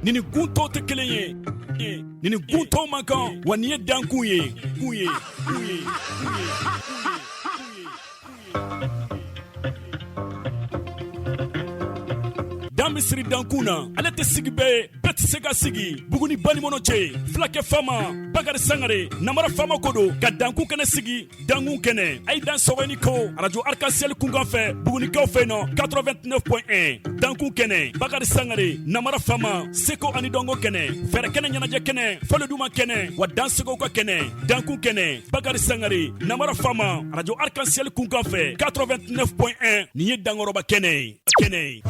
Ni ni gun tɔw tɛ kelen ye, ni ni gun tɔw man kan, wa nin ye dankun ye, kun ye, kun ye. Dan bɛ siri dankun na, ale tɛ sigi bɛɛ ye, bɛɛ tɛ se ka sigi. Buguni banikɔnɔ cɛ, fulakɛ faama Bakari Sangare, namara faama ko don ka dankun kɛnɛ sigi. Dankun kɛnɛ, a ye dan sɔgɔ ni ko arajo Arc-en-Ciel kunkan fɛ Bugunikaw fɛ nɔ 89.1. Dankun kɛnɛ, Bakari Sangare, namara faama, seko ani dɔnko kɛnɛ, fɛɛrɛ kɛnɛ, ɲɛnajɛ kɛnɛ, fɔli duman kɛnɛ, wa dansegow ka kɛnɛ. Dankun kɛnɛ, Bakari Sangare, namara faama, arajo Arc-en-Ciel kunkan fɛ 89.1. Nin ye dankɔrɔba kɛnɛ ye, kɛnɛ ye.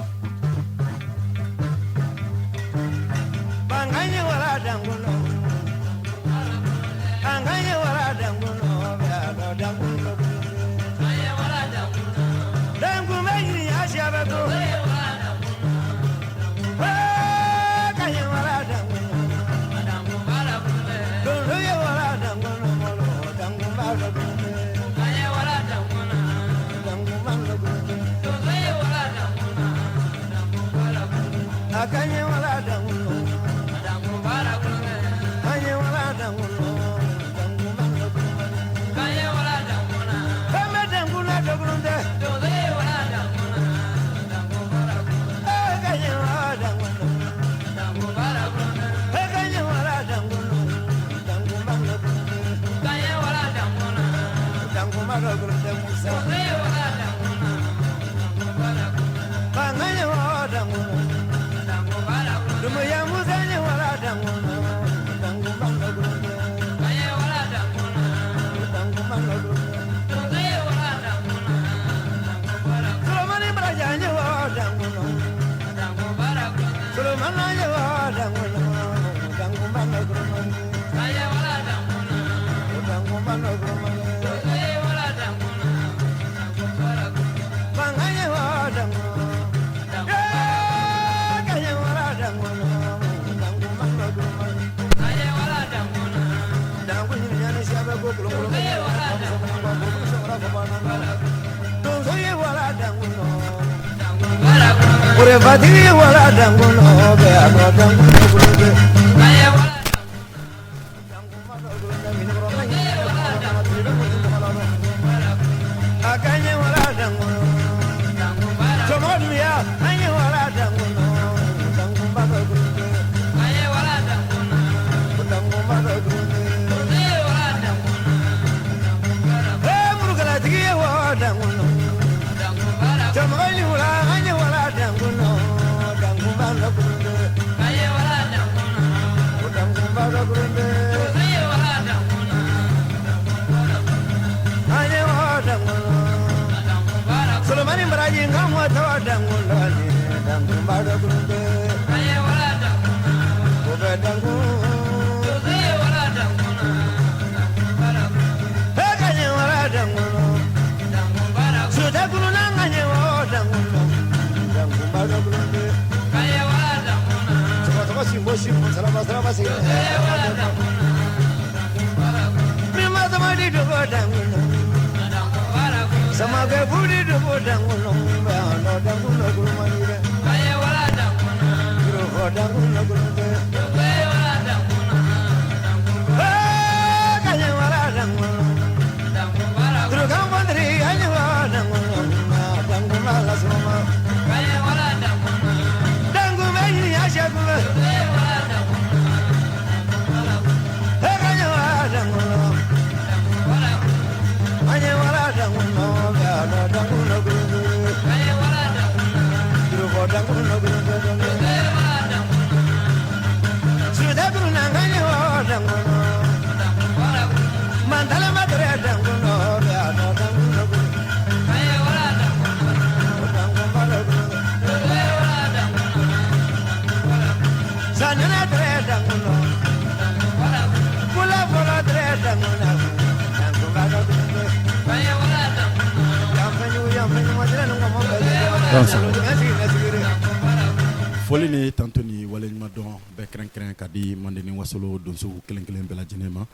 Foli ni tanto ni waleɲuman dɔn bɛɛ kɛrɛnkɛrɛn ka di Manden ni Wasolo donsow kelen kelen bɛɛ lajɛlen ma.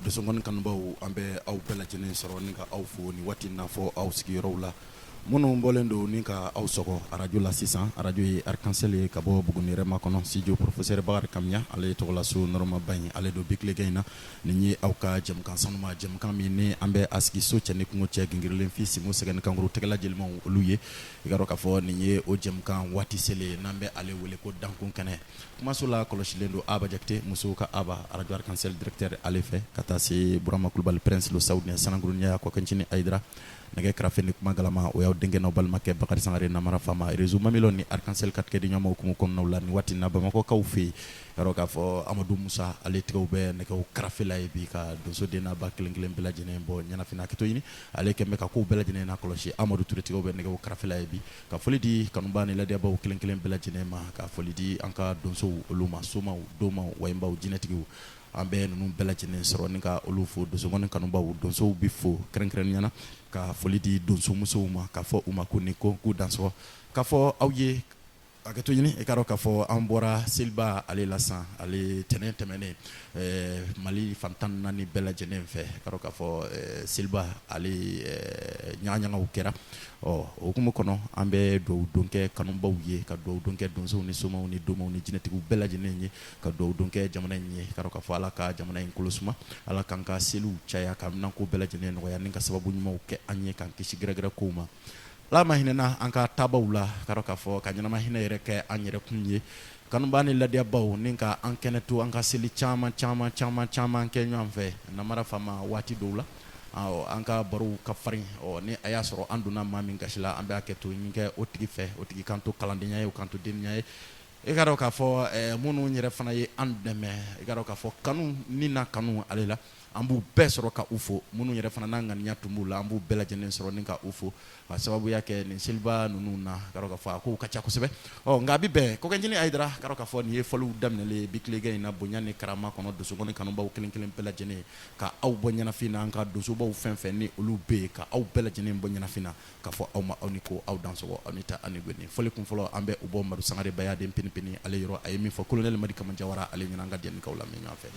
Donsokɔni kanubaw, an bɛ aw bɛɛ lajɛlen sɔrɔ ni ka aw fo ni waati in na fɔ aw sigiyɔrɔw la. Minnu bɔlen don ni ka aw sɔgɔ arajo la sisan, arajo ye Arc-en-Ciel ye ka bɔ Buguni rɛma kɔnɔ, studio professeur Bakari Kamiya, ale ye tɔgɔlaso nɔrɔmaba in, ale don bi tilegan in na. Nin ye aw ka jɛmukan sanuma, jɛmukan min ni an bɛ a sigi so cɛ ni kungo cɛ, gingirilen fi sinbo sɛgɛn ni kankuru tɛgɛla jelimaw olu ye. I ka dɔn k'a fɔ nin ye o jɛmukan waati selen n'an bɛ ale wele ko dankun kɛnɛ. Kumaso la kɔlɔsilen don Aba Jakite, musow ka Aba, radio Arc-en-Ciel directeur ale fɛ, ka taa se Burama Kulubali prince le saoudien Sanangurunya Kɔkɛncinin Ayidara, nɛgɛ karafe ni kuma galama, o y'aw denkɛ n'aw balimakɛ Bakari Sangare Namara Fama, réseau Mamelɔn ni Arc-en-Ciel ka tigɛ di ɲɔgɔn ma hukumu kɔnɔnaw la nin waati in na Bamakɔkaw fɛ yen. I ka dɔn k'a fɔ Amadu Musa ale tigɛw bɛ nɛgɛw karafe la yen bi ka donso den n'a ba kelen kelen bɛɛ lajɛlen bɔ ɲɛnafin na. Hakɛto ɲini, ale kɛlen bɛ ka kow bɛɛ lajɛlen na kɔlɔsi. Amadu Ture tigɛw bɛ nɛgɛw karafe la yen bi ka foli di kanuba ni ladiyabaw kelen kelen bɛɛ lajɛlen ma, ka foli di an ka donsow olu ma, somaw, domaw, wayibaw, jinɛtigiw, an bɛ ninnu bɛɛ lajɛlen sɔrɔ ni ka olu fo. Donsokɔni kanubaw, donsow bɛ fo kɛrɛnkɛrɛnnenya na, ka foli di donsomusow ma, k'a fɔ u ma ko ni ko k'u dansɔgɔ, k'a fɔ aw ye hakɛto ɲini. I ka dɔn k'a fɔ an bɔra seliba ale la san ale tɛnɛn tɛmɛnen Mali fan 14 bɛɛ lajɛlen fɛ. I ka dɔn k'a fɔ seliba ale ɲagaɲagaw kɛra. Ɔ o hukumu kɔnɔ, an bɛ dugawu don kɛ kanubaw ye, ka dugawu don kɛ donsow ni somaw ni domaw ni jinɛtigiw bɛɛ lajɛlen ye, ka dugawu don kɛ jamana in ye. I ka dɔn k'a fɔ Ala ka jamana in kolo suma, Ala k'an ka seliw caya, ka minanko bɛɛ lajɛlen nɔgɔya, ni ka sababu ɲumanw kɛ an ye, k'an kisi gɛrɛgɛrɛ kow ma. Ala ma hinɛna an ka taabaw la, ka dɔn k'a fɔ ka ɲɛnama hinɛ yɛrɛ kɛ an yɛrɛ kun ye, kanuba ni ladiyabaw, ni ka an kɛnɛ to an ka seli caman caman caman caman kɛ ɲɔgɔn fɛ. Namara Fama, waati dɔw la an ka barow ka farin. Ɔ ni a y'a sɔrɔ an donna maa min gasi la, an bɛ hakɛto ɲini kɛ o tigi fɛ, o tigi k'an to kalandenya ye, o k'an to denya ye. I ka dɔn k'a fɔ minnu yɛrɛ fana ye an dɛmɛ, i ka dɔn k'a fɔ kanu ni na kanu ale la, an b'u bɛɛ sɔrɔ ka u fo. Minnu yɛrɛ fana n'a ŋaniya tun b'u la, an b'u bɛɛ lajɛlen sɔrɔ ni ka u fo ka sababuya kɛ nin seliba ninnu na. Ka dɔn k'a fɔ a kow ka ca kosɛbɛ. Ɔ nka a bɛ bɛn Kɔkɛncinin Ayidara, ka dɔn k'a fɔ nin ye fɔliw daminɛlen ye bi tilegan in na bonya ni karama kɔnɔ. Donsokɔni kanubaw kelen kelen bɛɛ lajɛlen, ka aw bɔ ɲɛnafin na, an ka donsobaw fɛn fɛn ni olu bɛ yen, ka aw bɛɛ lajɛlen bɔ ɲɛnafin na, k'a fɔ aw ma aw ni ko, aw dansɔgɔ, aw ni ta, aw ni goni. Fɔli kun fɔlɔ, an bɛ u bɔ Madu Sangare Bayaden Pini Pini ale yɔrɔ. A ye min fɔ colonel Madi Kama Jawara ale ɲɛna, an ka jɛ k'aw lamɛn ɲɔgɔn fɛ.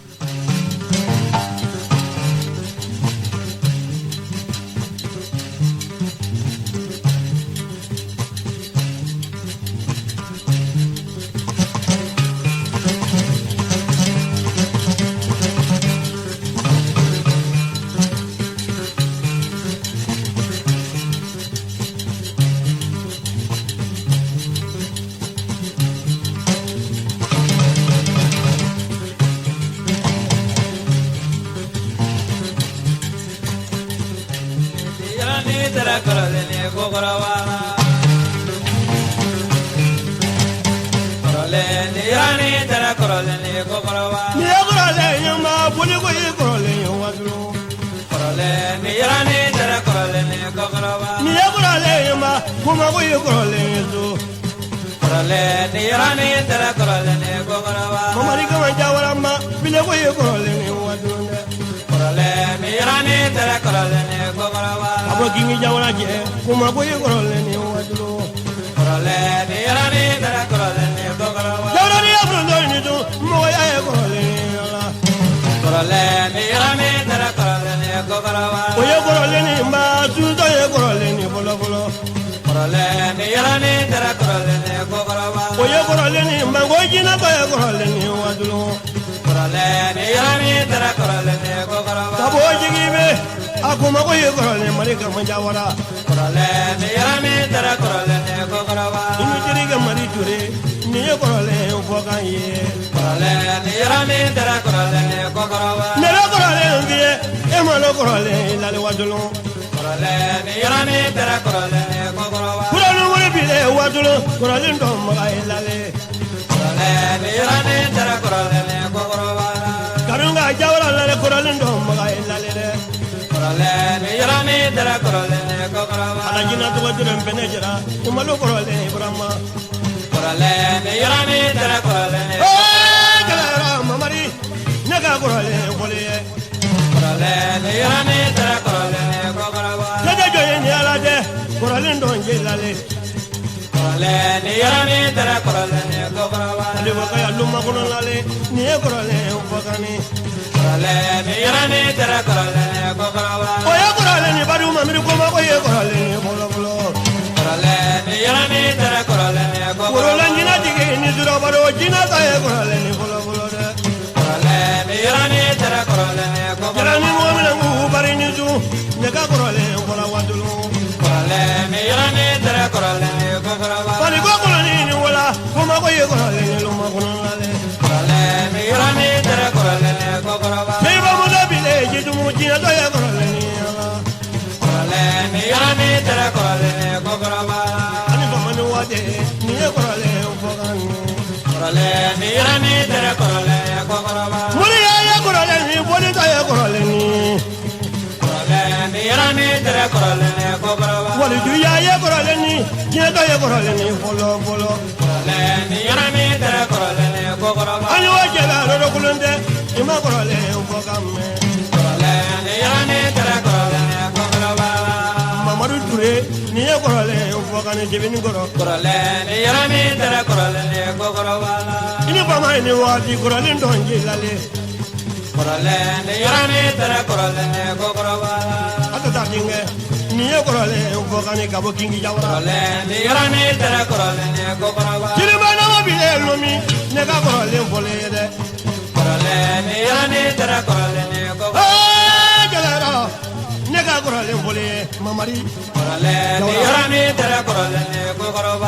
O ye kɔrɔlen ni badu mamiri ko ma ko ye kɔrɔlen ni fɔlɔ fɔlɔ. Kɔrɔlen jinɛ jigi ni surabado jinɛ ta ye kɔrɔlen ni fɔlɔ fɔlɔ dɛ. Jara ni mɔgɔ minɛ k'u bari ni su ne ka kɔrɔlen fɔlɔ wadulu. Fali ko kɔrɔlen ni wala ko ma ko ye kɔrɔlen ni luma kɔnɔ la dɛ. Seiba muso bile jitumu jinɛ tɔ ye kɔrɔlen ni ala. Ani famani waati ni ye kɔrɔlen fɔ ka ɲɛ. Moriya ye kɔrɔlen ni boli ta ye kɔrɔlen ni. Walijuya ye kɔrɔlen ni diɲɛ tɔ ye kɔrɔlen ni fɔlɔ fɔlɔ. Ani wa jɛgɛ lɔdɔ kulon tɛ i ma kɔrɔlen fɔ ka mɛn. Mamadu Ture ni ye kɔrɔlen fɔ ka ni jebini kɔrɔ. I ni fama ye ni waati kɔrɔlen dɔn jilalen. A tɛ taa denkɛ ni ye kɔrɔlen fɔ ka ni ka bɔ kingi jawara. Jiriba nama bile lomi ne ka kɔrɔlen fɔlen ye dɛ. Ee jɛgɛra ne ka kɔrɔlen fɔlen ye mamari.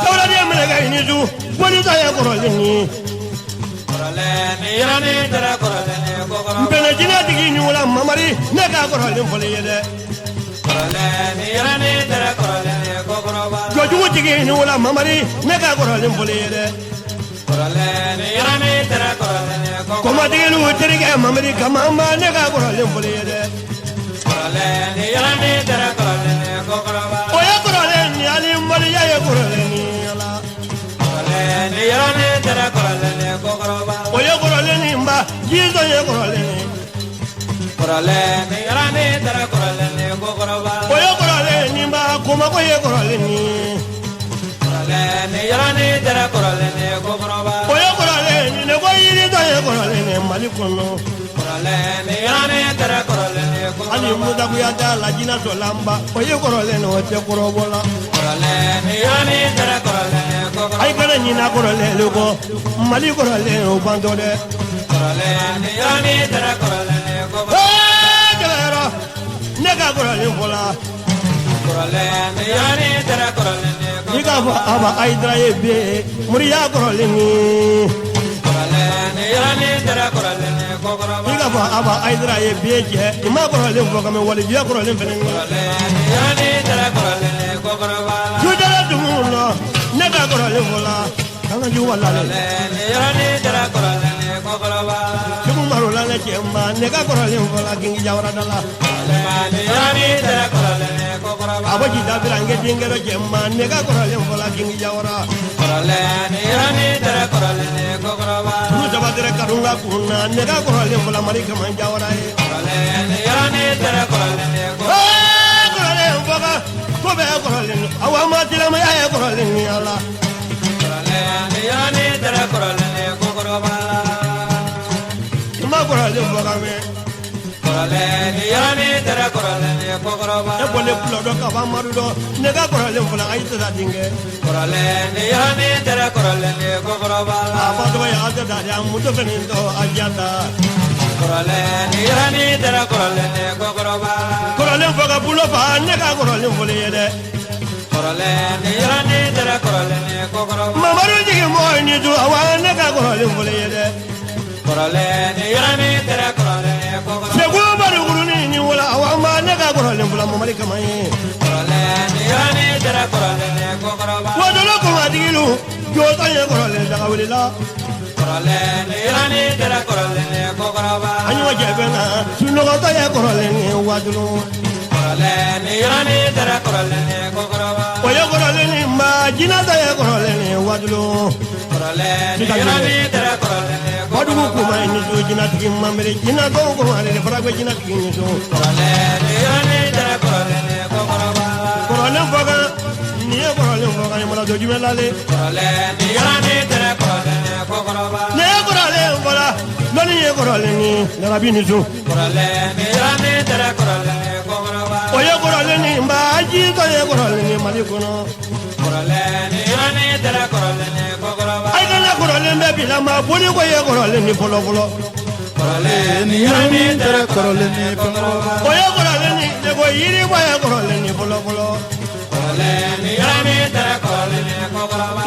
Dawuladen minɛ ka i ni su boli ta ye kɔrɔlen ni. Nbɛnɛ jinɛ tigi ni wala mamari ne ka kɔrɔlen fɔlen ye dɛ. Jɔjugu tigi ni wala mamari ne ka kɔrɔlen fɔlen ye dɛ. Kɔmatigilu terikɛ mamari kamama ne ka kɔrɔlen fɔlen ye dɛ. O ye kɔrɔlen ni ali maliya ye kɔrɔlen ni ala. O ye kɔrɔlen ni nba jizɔn ye kɔrɔlen ni. O ye kɔrɔlen ni nba komako ye kɔrɔlen ni. O ye kɔrɔlen ni ne ko yiritɔ ye kɔrɔlen ni Mali kɔnɔ. Hali mudakuya t'a la jinɛ sɔrɔla o ye kɔrɔlen ni o tɛ kɔrɔbɔ la. Ayi kana ɲinɛ kɔrɔlen kɔ Mali kɔrɔlen o bantɔ dɛ. Ee jɛgɛra ne ka kɔrɔlen fɔla. I k'a fɔ Aba Ayidara ye bi moriya kɔrɔlen ni. I k'a fɔ Aba Ayidara ye bi jɛ i ma kɔrɔlen fɔ ka mɛn walijuya kɔrɔlen fɛnɛ ni. Sujala dugu la ne ka kɔrɔlen fɔla kan ka ju wala lɛ. Segu maro la ne cɛ ma ne ka kɔrɔlen fɔla kingi jawara da la. A bɔ jita bila n kɛ denkɛ dɔ cɛ ma ne ka kɔrɔlen fɔla kingi jawara. Turu saba tɛrɛ kadunga kun na ne ka kɔrɔlen fɔla mari kama jawara ye. Ee kɔrɔlen fɔka ko bɛɛ kɔrɔlen awa ma silamɛya ye kɔrɔlen ni ala. I ma kɔrɔlen fɔ ka mɛn. E bɔlen kulɔ dɔ ka fɔ amadu dɔ ne ka kɔrɔlen fɔla ayi tɛ taa denkɛ. A fa tɔgɔ ye Aseta de a muso fɛnɛ tɔgɔ Ajata. Kɔrɔlen fɔ ka bolo fa ne ka kɔrɔlen fɔlen ye dɛ. Mamadu jigi mɔgɔ ni su awa ne ka kɔrɔlen fɔlen ye dɛ. Segu barikurunin ni wala awa ma ne ka kɔrɔlen fɔla mamari kama ye. Wajolo kumatigilu jɔsan ye kɔrɔlen daga wulila. An y'o jɛ na sunɔgɔtɔ ye kɔrɔlen ni wajulu. O ye kɔrɔlen ni ma jinɛtɔ ye kɔrɔlen ni wajulu. Badugu kuma ni su jinɛtigi mamiri jinɛtɔw kuma ni faragɛ jinɛtigi ni su. Kɔrɔlen fɔka ni ye kɔrɔlen fɔka ni mana jɔ jumɛn lale. Ne ye kɔrɔlen fɔla. Dɔnni ye kɔrɔlen ni larabi ni so. O ye kɔrɔlen ni nba jitɔ ye kɔrɔlen ni Mali kɔnɔ. Ayi kana kɔrɔlen bɛ bila ma boli ko ye kɔrɔlen ni fɔlɔ fɔlɔ. Ni tɛrɛ kɔrɔlen ni fɛnkɔrɔba. O ye kɔrɔlen ni ne ko yiri ko ye kɔrɔlen ni fɔlɔ fɔlɔ.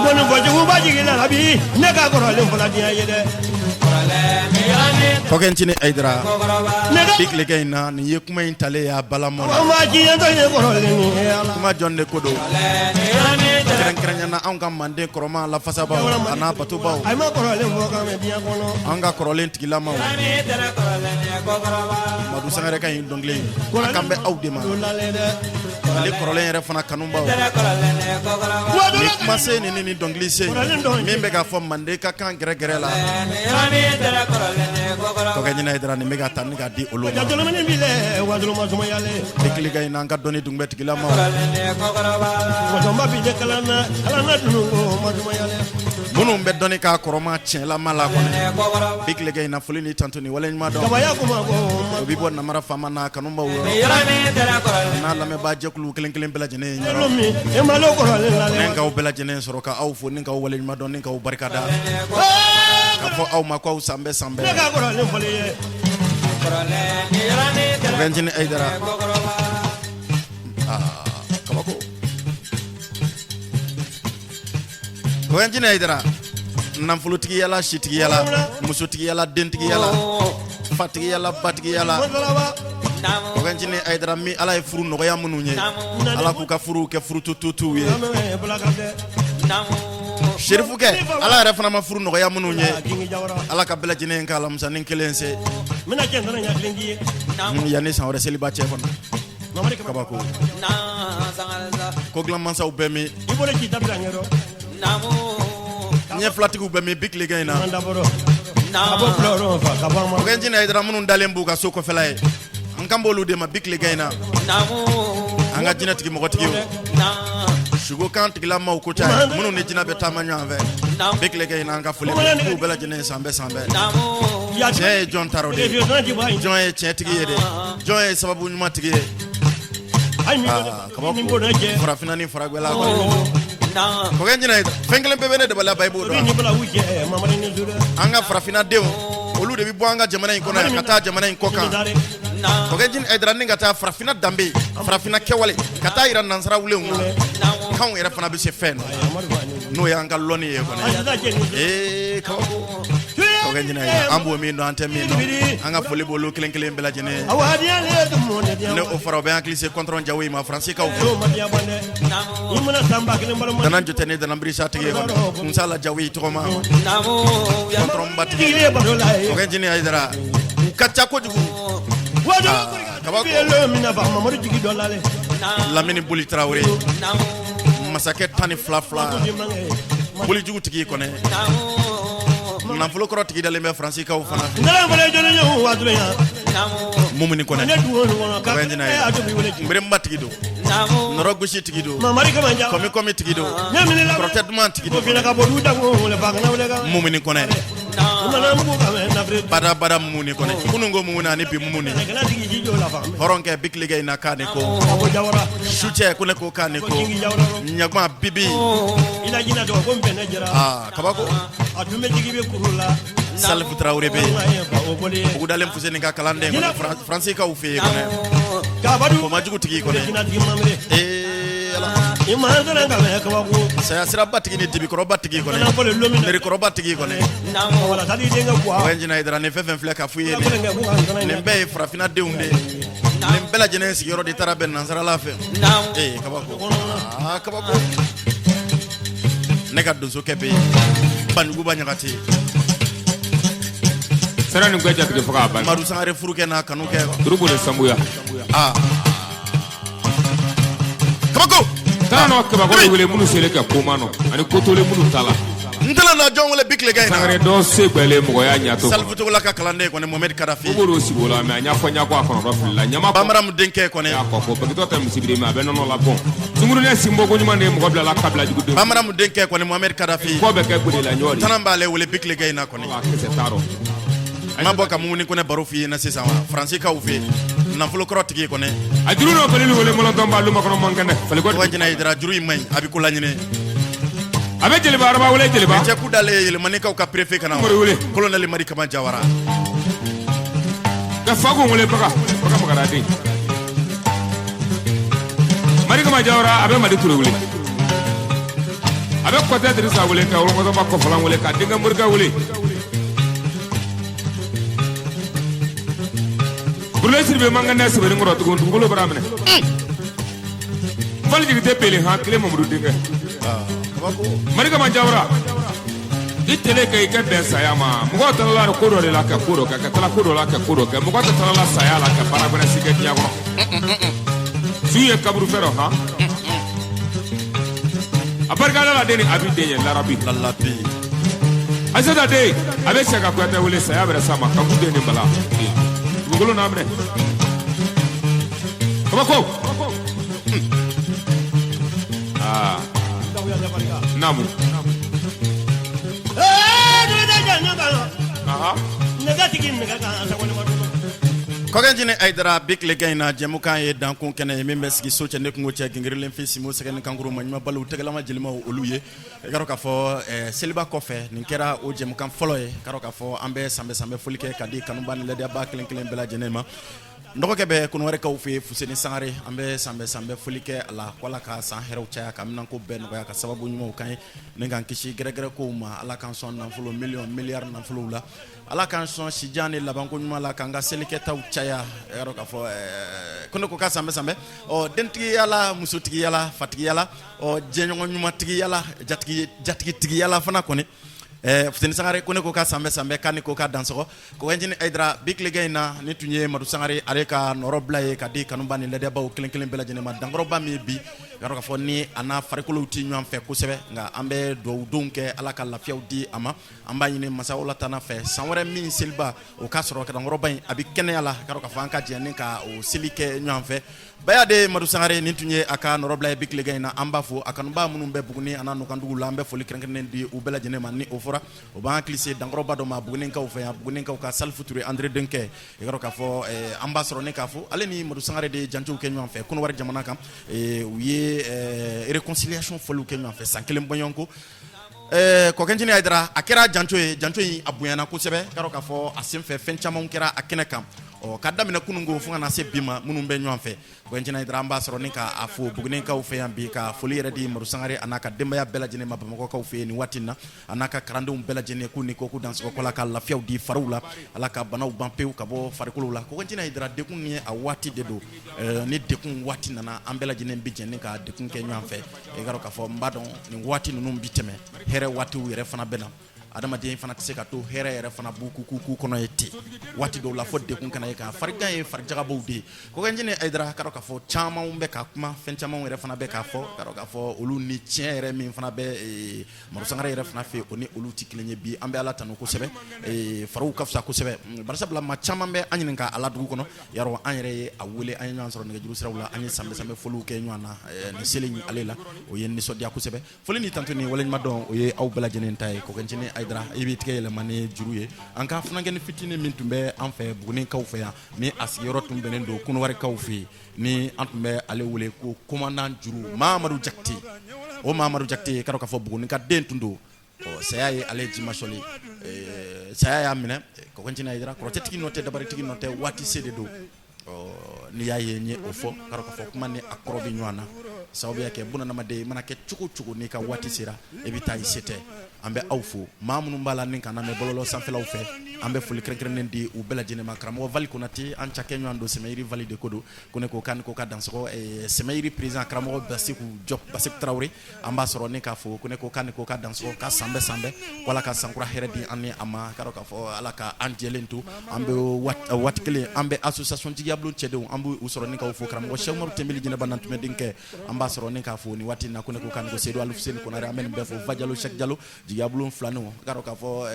Ko nin kojuguba jigin larabi ne ka kɔrɔlen fɔlɔ diɲɛ ye dɛ. Kɔkɛncinin Ayidara Ne ka bi tilekɛ in na nin ye kuma in talen y'a balamɔ la. o ma diɲɛ tɔ ye kɔrɔlen ni ye Ala. Kuma jɔn de ko don kɛrɛnkɛrɛnya na anw ka manden kɔrɔma lafasabaw a n'a batobaw A ma kɔrɔlen fɔ ka mɛn diɲɛ kɔnɔ. an ka kɔrɔlen tigilamaw Madu Sangare ka nin dɔnkili in a kan bɛ aw de ma O lalen dɛ. ale kɔrɔlen yɛrɛ fana kanubaw ni kumasen ni ni dɔnkili sen min bɛ k'a fɔ manden ka kan gɛrɛgɛrɛ la Kɔkɛncinin Ayidara nin bɛ ka ta ni ka di olu ma Jatolomini bi lɛ wajuluma sumayalen. bi tilekɛ in na an ka dɔnni dunbɛ tigilamaw Mɔsɔnba bi jɛ kalan na kalan na dunu ko ma sumayalen. minnu bɛ dɔnni k'a kɔrɔma tiɲɛlama la kɔni bi tilekɛ in na foli ni tantu ni waleɲuman dɔn Kabaya kuma ko ma o bɛ bɔ namara faama n'a kanubaw yɔrɔ n'a lamɛnbaa jɛkulu kelen kelen bɛɛ lajɛlen ye yɔrɔ min e ma lo kɔrɔlen lalen. ni k'aw bɛɛ lajɛlen sɔrɔ ka aw fo ni k'aw waleɲuman dɔn ni k'aw barikada k'a fɔ aw ma k'aw san bɛɛ san Ne bɛɛ ka kɔrɔlen fɔli ye. Kɔkɛncinin Ayidara aa kabako Kɔkɛncinin Ayidara nafolotigi sitigiyala musotigiyala dentigiyala fatigiyala batigiyala Mɔsɔlaba. Kɔkɛncinin Ayidara min Ala ye furu nɔgɔya minnu ye Ala k'u ka furuw kɛ furutututuw ye Lamɛn bula kan dɛ. Serifukɛ Ala yɛrɛ fana ma furu nɔgɔya minnu ye Kingi jawara. Ala ka bɛɛ lajɛlen ka alamisanin kelen se N bɛna cɛ nana ɲɛ kelen k'i ye. Yanni san wɛrɛ seliba cɛ kɔnɔ Mamari kama. kabako ko dilanmansaw bɛ min I bolo ci dabila ɲɛ dɔn. ɲɛ filatigiw bɛ min bi tilegan in na An dabɔrɔ. Ka bɔ filɛ fa ka bɔ an ma. Kɔkɛncinin Ayidara minnu dalen b'u ka so kɔfɛla ye an kan b'olu de ma bi tilegan in na an ka jinɛtigi mɔgɔtigiw sugo kan tigilamaw ko ca ye minnu ni jinɛ bɛ taama ɲɔgɔn fɛ bi tilegan in na an ka foli bɛ k'u bɛɛ lajɛlen san bɛɛ san bɛɛ tiɲɛ ye jɔn taro de ye jɔn ye tiɲɛtigi ye dɛ jɔn ye sababu ɲuman tigi ye Ayi min aa ni ko kabako cɛ. farafinna ni faragwɛla kɔni Kɔkɛncinin Ayidara fɛn kelen bɛɛ bɛ ne dabali ban i b'o Ni dɔn bala u cɛ Mamari ni su dɛ. an ka farafinna denw olu de bɛ bɔ an ka jamana in kɔnɔ yan ka taa jamana in kɔ kan Kɔkɛncinin Ayidara ni ka taa farafinna danbe farafinna kɛwale ka taa yira nansara wulenw na k'anw yɛrɛ fana bɛ se fɛn na n'o y'an ka lɔnni ye kɔni ee kabako Kɔkɛncinin Ayidara an b'o min dɔn an tɛ min dɔn an ka foli b'olu kelen kelen bɛɛ lajɛlen ye ne o fara o bɛ hakili se kɔntɔrɔn jawo in ma faransikaw fɛ dana jotɛ ne dana birisa tigi ye kɔni kunsala jawo i tɔgɔma kɔntɔrɔnba tigi Kɔkɛncinin Ayidara u ka ca kojugu kabako Lamini Boli Tarawele masakɛ 12 fila bolijugu tigi kɔnɛ nafolo kɔrɔ tigi dalen bɛ faransikaw fana mumuni kɔnɛ Kɔkɛncinin Ayidara nberenba tigi don nɔrɔ gosi tigi don kɔmi kɔmi tigi don kɔrɔtɛ duman tigi don mumuni kɔnɛ bada bada mumuni kɔnɛ kunun ko mumuni ani bi mumuni hɔrɔnkɛ bi tilegan in na k'a ni ko sucɛ ko ne ko k'a ni ko ɲaguma bibi aa kabako Salifu Tarawele bɛ yen bugudalen Fuseni ka kalanden kɔni faransikaw fɛ yen kɔnɛ kɔmajugu tigi kɔnɛ ee Ala saya siraba tigi ni dibikɔrɔba tigi kɔnɛ nerikɔrɔba tigi kɔnɛ Kɔkɛncinin Ayidara nin fɛn fɛn filɛ ka f'u ye nin bɛɛ ye farafinna denw de ye nin bɛɛ lajɛlen sigiyɔrɔ de taara bɛn nansarala fɛ ee kabako aa kabako ne ka donsokɛ bɛ yen Banjuguba Ɲagate Sara ni bɛɛ jatigɛ fo k'a ban. Madu Sangare furukɛ n'a kanu kɛ Turubo de sanbuya. aa kabako Taa nɔ kabakɔrɔ wele minnu selen ka koma nɔ ani kotole minnu ta la. N tɛna na jɔn wele bi tilegan in na Sangare dɔ se gbɛlen mɔgɔya ɲato. Salifu Togola ka kalanden kɔni Mohamed Kadafi Ko b'o sigi o la mais a ɲɛfɔ ɲɛkɔ a kɔnɔ dɔ filila ɲama kɔ. Bamaramu denkɛ kɔni Y'a kɔ fɔ bagitɔ tɛ misibiri mais a bɛ nɔnɔ labɔn. Sunkurunin sinbɔ ko ɲuman de ye mɔgɔ bila la kabila jugu den. Bamaramu denkɛ kɔni Mohamed Kadafi Kɔ bɛ kɛ gbede la ɲɔ de. Tana b'ale wele bi tilegan in na kɔni A kisɛ t'a rɔ. N ma bɔ ka Mumuni Kɔnɛ baro f'i ɲɛna sisan wa? Faransikaw fɛ yen, nafolo kɔrɔ tigi kɔnɛ. A juru n'o falilu wele mɔlɔntɔnba lumakɔnɔ man kɛnɛ faliko. Tɔgɔ jɛnɛ Hayidara, juru in man ɲi, a bɛ ko laɲini. A bɛ jeliba araba wele jeliba. Cɛ ku dalen yɛlɛmanikaw ka préfet kana Mori wele. Colonel Mari Kama Jawara. Ka fa ko wele baga baga magaraden. Mari Kama Jawara, a bɛ Madi Ture wele. A bɛ Kɔtɛ Dirisa wele, ka Wolokɔsɔba Kɔfɔlan wele, ka denkɛ Morikɛ wele. Burule Siribe man kɛnɛ sɛbɛnni kɔrɔ tugun, dugukolo bara minɛ. Fali jigi tɛ bele han kelen Mamadu denkɛ. Mari Kama Jawara, i tele kɛ i ka bɛn saya ma. Mɔgɔw talala ko dɔ de la ka ko dɔ kɛ, ka tala ko dɔ la ka ko dɔ kɛ. Mɔgɔ tɛ talala saya la ka baara wɛrɛ si kɛ diɲɛ kɔnɔ. Su ye kaburu fɛ dɔ han. A barika Ala la den ni abi den ye larabi. Lalabi. Ayisata den, a bɛ Sɛka Kuyatɛ wele, saya bɛrɛ s'a ma kanku den ni bala. Dugukolo n'a minɛ. Kabako. Aa. Naamu. Aha. Nɛgɛtigi nɛgɛ kan Kɔkɛjini Hayidara, bi tilegan in na, jɛmukan ye dankun kɛnɛ ye min bɛ sigi so cɛ ne kungo cɛ gingirilen fi simo sɛgɛ ni kankuru ma ɲuman balo tɛgɛlama jelimaw olu ye. I ka dɔn k'a fɔ seliba kɔfɛ, nin kɛra o jɛmukan fɔlɔ ye. Ka dɔn k'a fɔ an bɛ sanbɛ sanbɛ foli kɛ ka di kanuba ni ladiyaba kelen kelen bɛɛ lajɛlen ma. N dɔgɔkɛ bɛ Kɔnɔwarikaw fɛ, Fuseni Sangare, an bɛ sanbɛ sanbɛ foli kɛ a la ko Ala ka san hɛrɛw caya, ka minanko bɛɛ nɔgɔya, ka sababu ɲumanw kan ye ni k'an kisi gɛrɛgɛrɛ kow ma. Ala k'an sɔn nafolo miliyɔn miliyari nafolow la. Ala k'an sɔn sijan ni labanko ɲuman la, k'an ka selikɛtaw caya. I ka dɔn k'a fɔ ko ne ko ka sanbɛ sanbɛ ɔ dentigiyala, musotigiyala, fatigiyala, ɔ jɛɲɔgɔn ɲumantigiyala, jatigitigiya fana kɔni. Fuseni Sangare ko ne ko ka sanbɛ sanbɛ, k'a ni ko ka dansɔgɔ. Kɔkɛjini Hayidara, bi tilegan in na, nin tun ye Madu Sangare ale ka nɔrɔ bila ye ka di kanuba ni ladiyabaw kelen kelen bɛɛ lajɛlen ma. Dankɔrɔba min bi, ka dɔn k'a fɔ ni a n'a farikolow tɛ ɲɔgɔn fɛ kosɛbɛ, nka an bɛ dugawu kɛ Ala ka lafiyaw di a ma. An b'a ɲini masa la tan fɛ, san wɛrɛ min seliba o k'a sɔrɔ dankɔrɔba in a bɛ kɛnɛya la, ka dɔn k'a fɔ an ka jɛ ni ka o seli kɛ ɲɔgɔn fɛ. Baya de Madu Sangare, nin tun ye a ka nɔrɔbila ye bi tilegan in na. An b'a fɔ a kanuba minnu bɛ Buguni a n'a nɔkandugu la, an bɛ foli kɛrɛnkɛrɛnnen di u bɛɛ lajɛlen ma. Ni o fɔra, o b'an hakili se dankɔrɔba dɔ ma Bugunikaw fɛ yan, Bugunikaw ka Salifu Ture Andre denkɛ. I ka dɔn k'a fɔ an b'a sɔrɔ ne k'a fɔ ale ni Madu Sangare de ye jancow kɛ ɲɔgɔn fɛ Kɔnɔwari jamana kan. U ye réconciliation fɔliw kɛ ɲɔgɔn fɛ san kelen bɔɲɔgɔnko. Kɔkɛjini Hayidara, a kɛra janco ye, janco in a bonyana kosɛbɛ. Ka dɔn k'a fɔ a senfɛ fɛn caman kɛra a kɛnɛ kan, ɔ ka daminɛ kunun ko fo ka na se bi ma minnu bɛ ɲɔgɔn fɛ. Kɔkɛjini Hayidara, an b'a sɔrɔ ni k'a fo Bugunikaw fɛ yan bi, ka foli yɛrɛ di Madu Sangare a n'a ka denbaya bɛɛ lajɛlen ma Bamakɔkaw fɛ yen nin waati in na, a n'a ka kalandenw bɛɛ lajɛlen, k'u ni ko k'u dansɔgɔ, ko Ala ka lafiyaw di fariw la, Ala ka banaw ban pewu ka bɔ farikolo la. Kɔkɛjini Hayidara, degun ni a waati de don. Ni degun waati nana, an bɛɛ lajɛlen bɛ jɛ ni ka degun kɛ ɲɔgɔn fɛ. I ka dɔn k'a fɔ n b'a dɔn nin waati ninnu bi tɛmɛ, hɛrɛ waatiw yɛrɛ fana bɛ na. Adamaden fana tɛ se ka to hɛrɛ yɛrɛ fana b'u k'u kɔnɔ ye ten. Waati dɔw la, fɔ degun kana ye kan. Farigan ye farijagabɔw de ye. Kɔkɛjini Hayidara, ka dɔn k'a fɔ caman bɛ ka kuma, fɛn caman yɛrɛ fana bɛ k'a fɔ. Ka dɔn k'a fɔ olu ni tiɲɛ yɛrɛ min fana bɛ Madu Sangare yɛrɛ fana fɛ, o ni olu tɛ kelen ye. Bi an bɛ Ala tanu kosɛbɛ, fariw ka fisa kosɛbɛ. Barisabula maa caman bɛ an ɲininka a la dugu kɔnɔ. Yarɔ, an yɛrɛ ye a wele, an ye ɲɔgɔn sɔrɔ nɛgɛjuru siraw la, an ye sanbɛ sanbɛ foliw kɛ ɲɔgɔn na nin seli in ale la. O ye nisɔndiya kosɛbɛ. Foli ni tantu ni waleɲuman dɔn, o ye aw bɛɛ lajɛlen ta ye. Kɔkɛjini Hayidara, i b'i tigɛ yɛlɛma ni juru ye. An ka funankɛnin fitinin min tun bɛ an fɛ Bugunikaw fɛ yan, ni a sigiyɔrɔ tun bɛnnen don Kɔnɔwarikaw fɛ yen, ni an tun bɛ ale wele ko commandant Juru Mamadu Jakite. O Mamadu Jakite, ka dɔn k'a fɔ Buguni ka den tun don. Ɔ saya ye ale jimasɔli, saya y'a minɛ. Kɔkɛjini Hayidara, kɔrɔtɛtigi nɔ tɛ, dabaritigi nɔ tɛ, waati se de don. Ɔ n'i y'a ye n ye o fɔ, ka dɔn k'a fɔ kuma ni a kɔrɔ bɛ ɲɔgɔn na. Sababuya kɛ bunadamaden i mana kɛ cogo cogo, n'i ka waati sera, i bɛ taa, i se tɛ. An bɛ aw fo, maa minnu b'a la ni k'an lamɛn bɔlɔlɔ sanfɛlaw fɛ, an bɛ foli kɛrɛnkɛrɛnnen di u bɛɛ lajɛlen ma. Karamɔgɔ Vali Konate, an cakɛ ɲɔgɔn don Sɛmɛyiri Vali de ko don. Ko ne ko k'a ni ko ka dansɔgɔ. Sɛmɛyiri président karamɔgɔ Basiku Jɔp, Basiku Tarawele, an b'a sɔrɔ ne k'a fɔ ko ne ko k'a ni ko ka dansɔgɔ, ka sanbɛ sanbɛ, ko Ala ka sankura hɛrɛ di an ni a ma. Ka dɔn k'a fɔ Ala ka an jɛlen to. An bɛ waati kelen, an bɛ association Jigiyabulon cɛdenw, an b'u sɔrɔ ni k'aw fo. Karamɔgɔ Sɛkumaru Tɛnbeli, Jɛnɛba Nantumɛ denkɛ, an b'a b'a sɔrɔ ni k'a fo nin waati in na, ko ne ko k'a ni ko Sedu Alifuseni Konare, an bɛ nin bɛɛ fo, Fajalo Sɛki Jalo, Jigiyabulon filaninw, i k'a dɔn k'a fɔ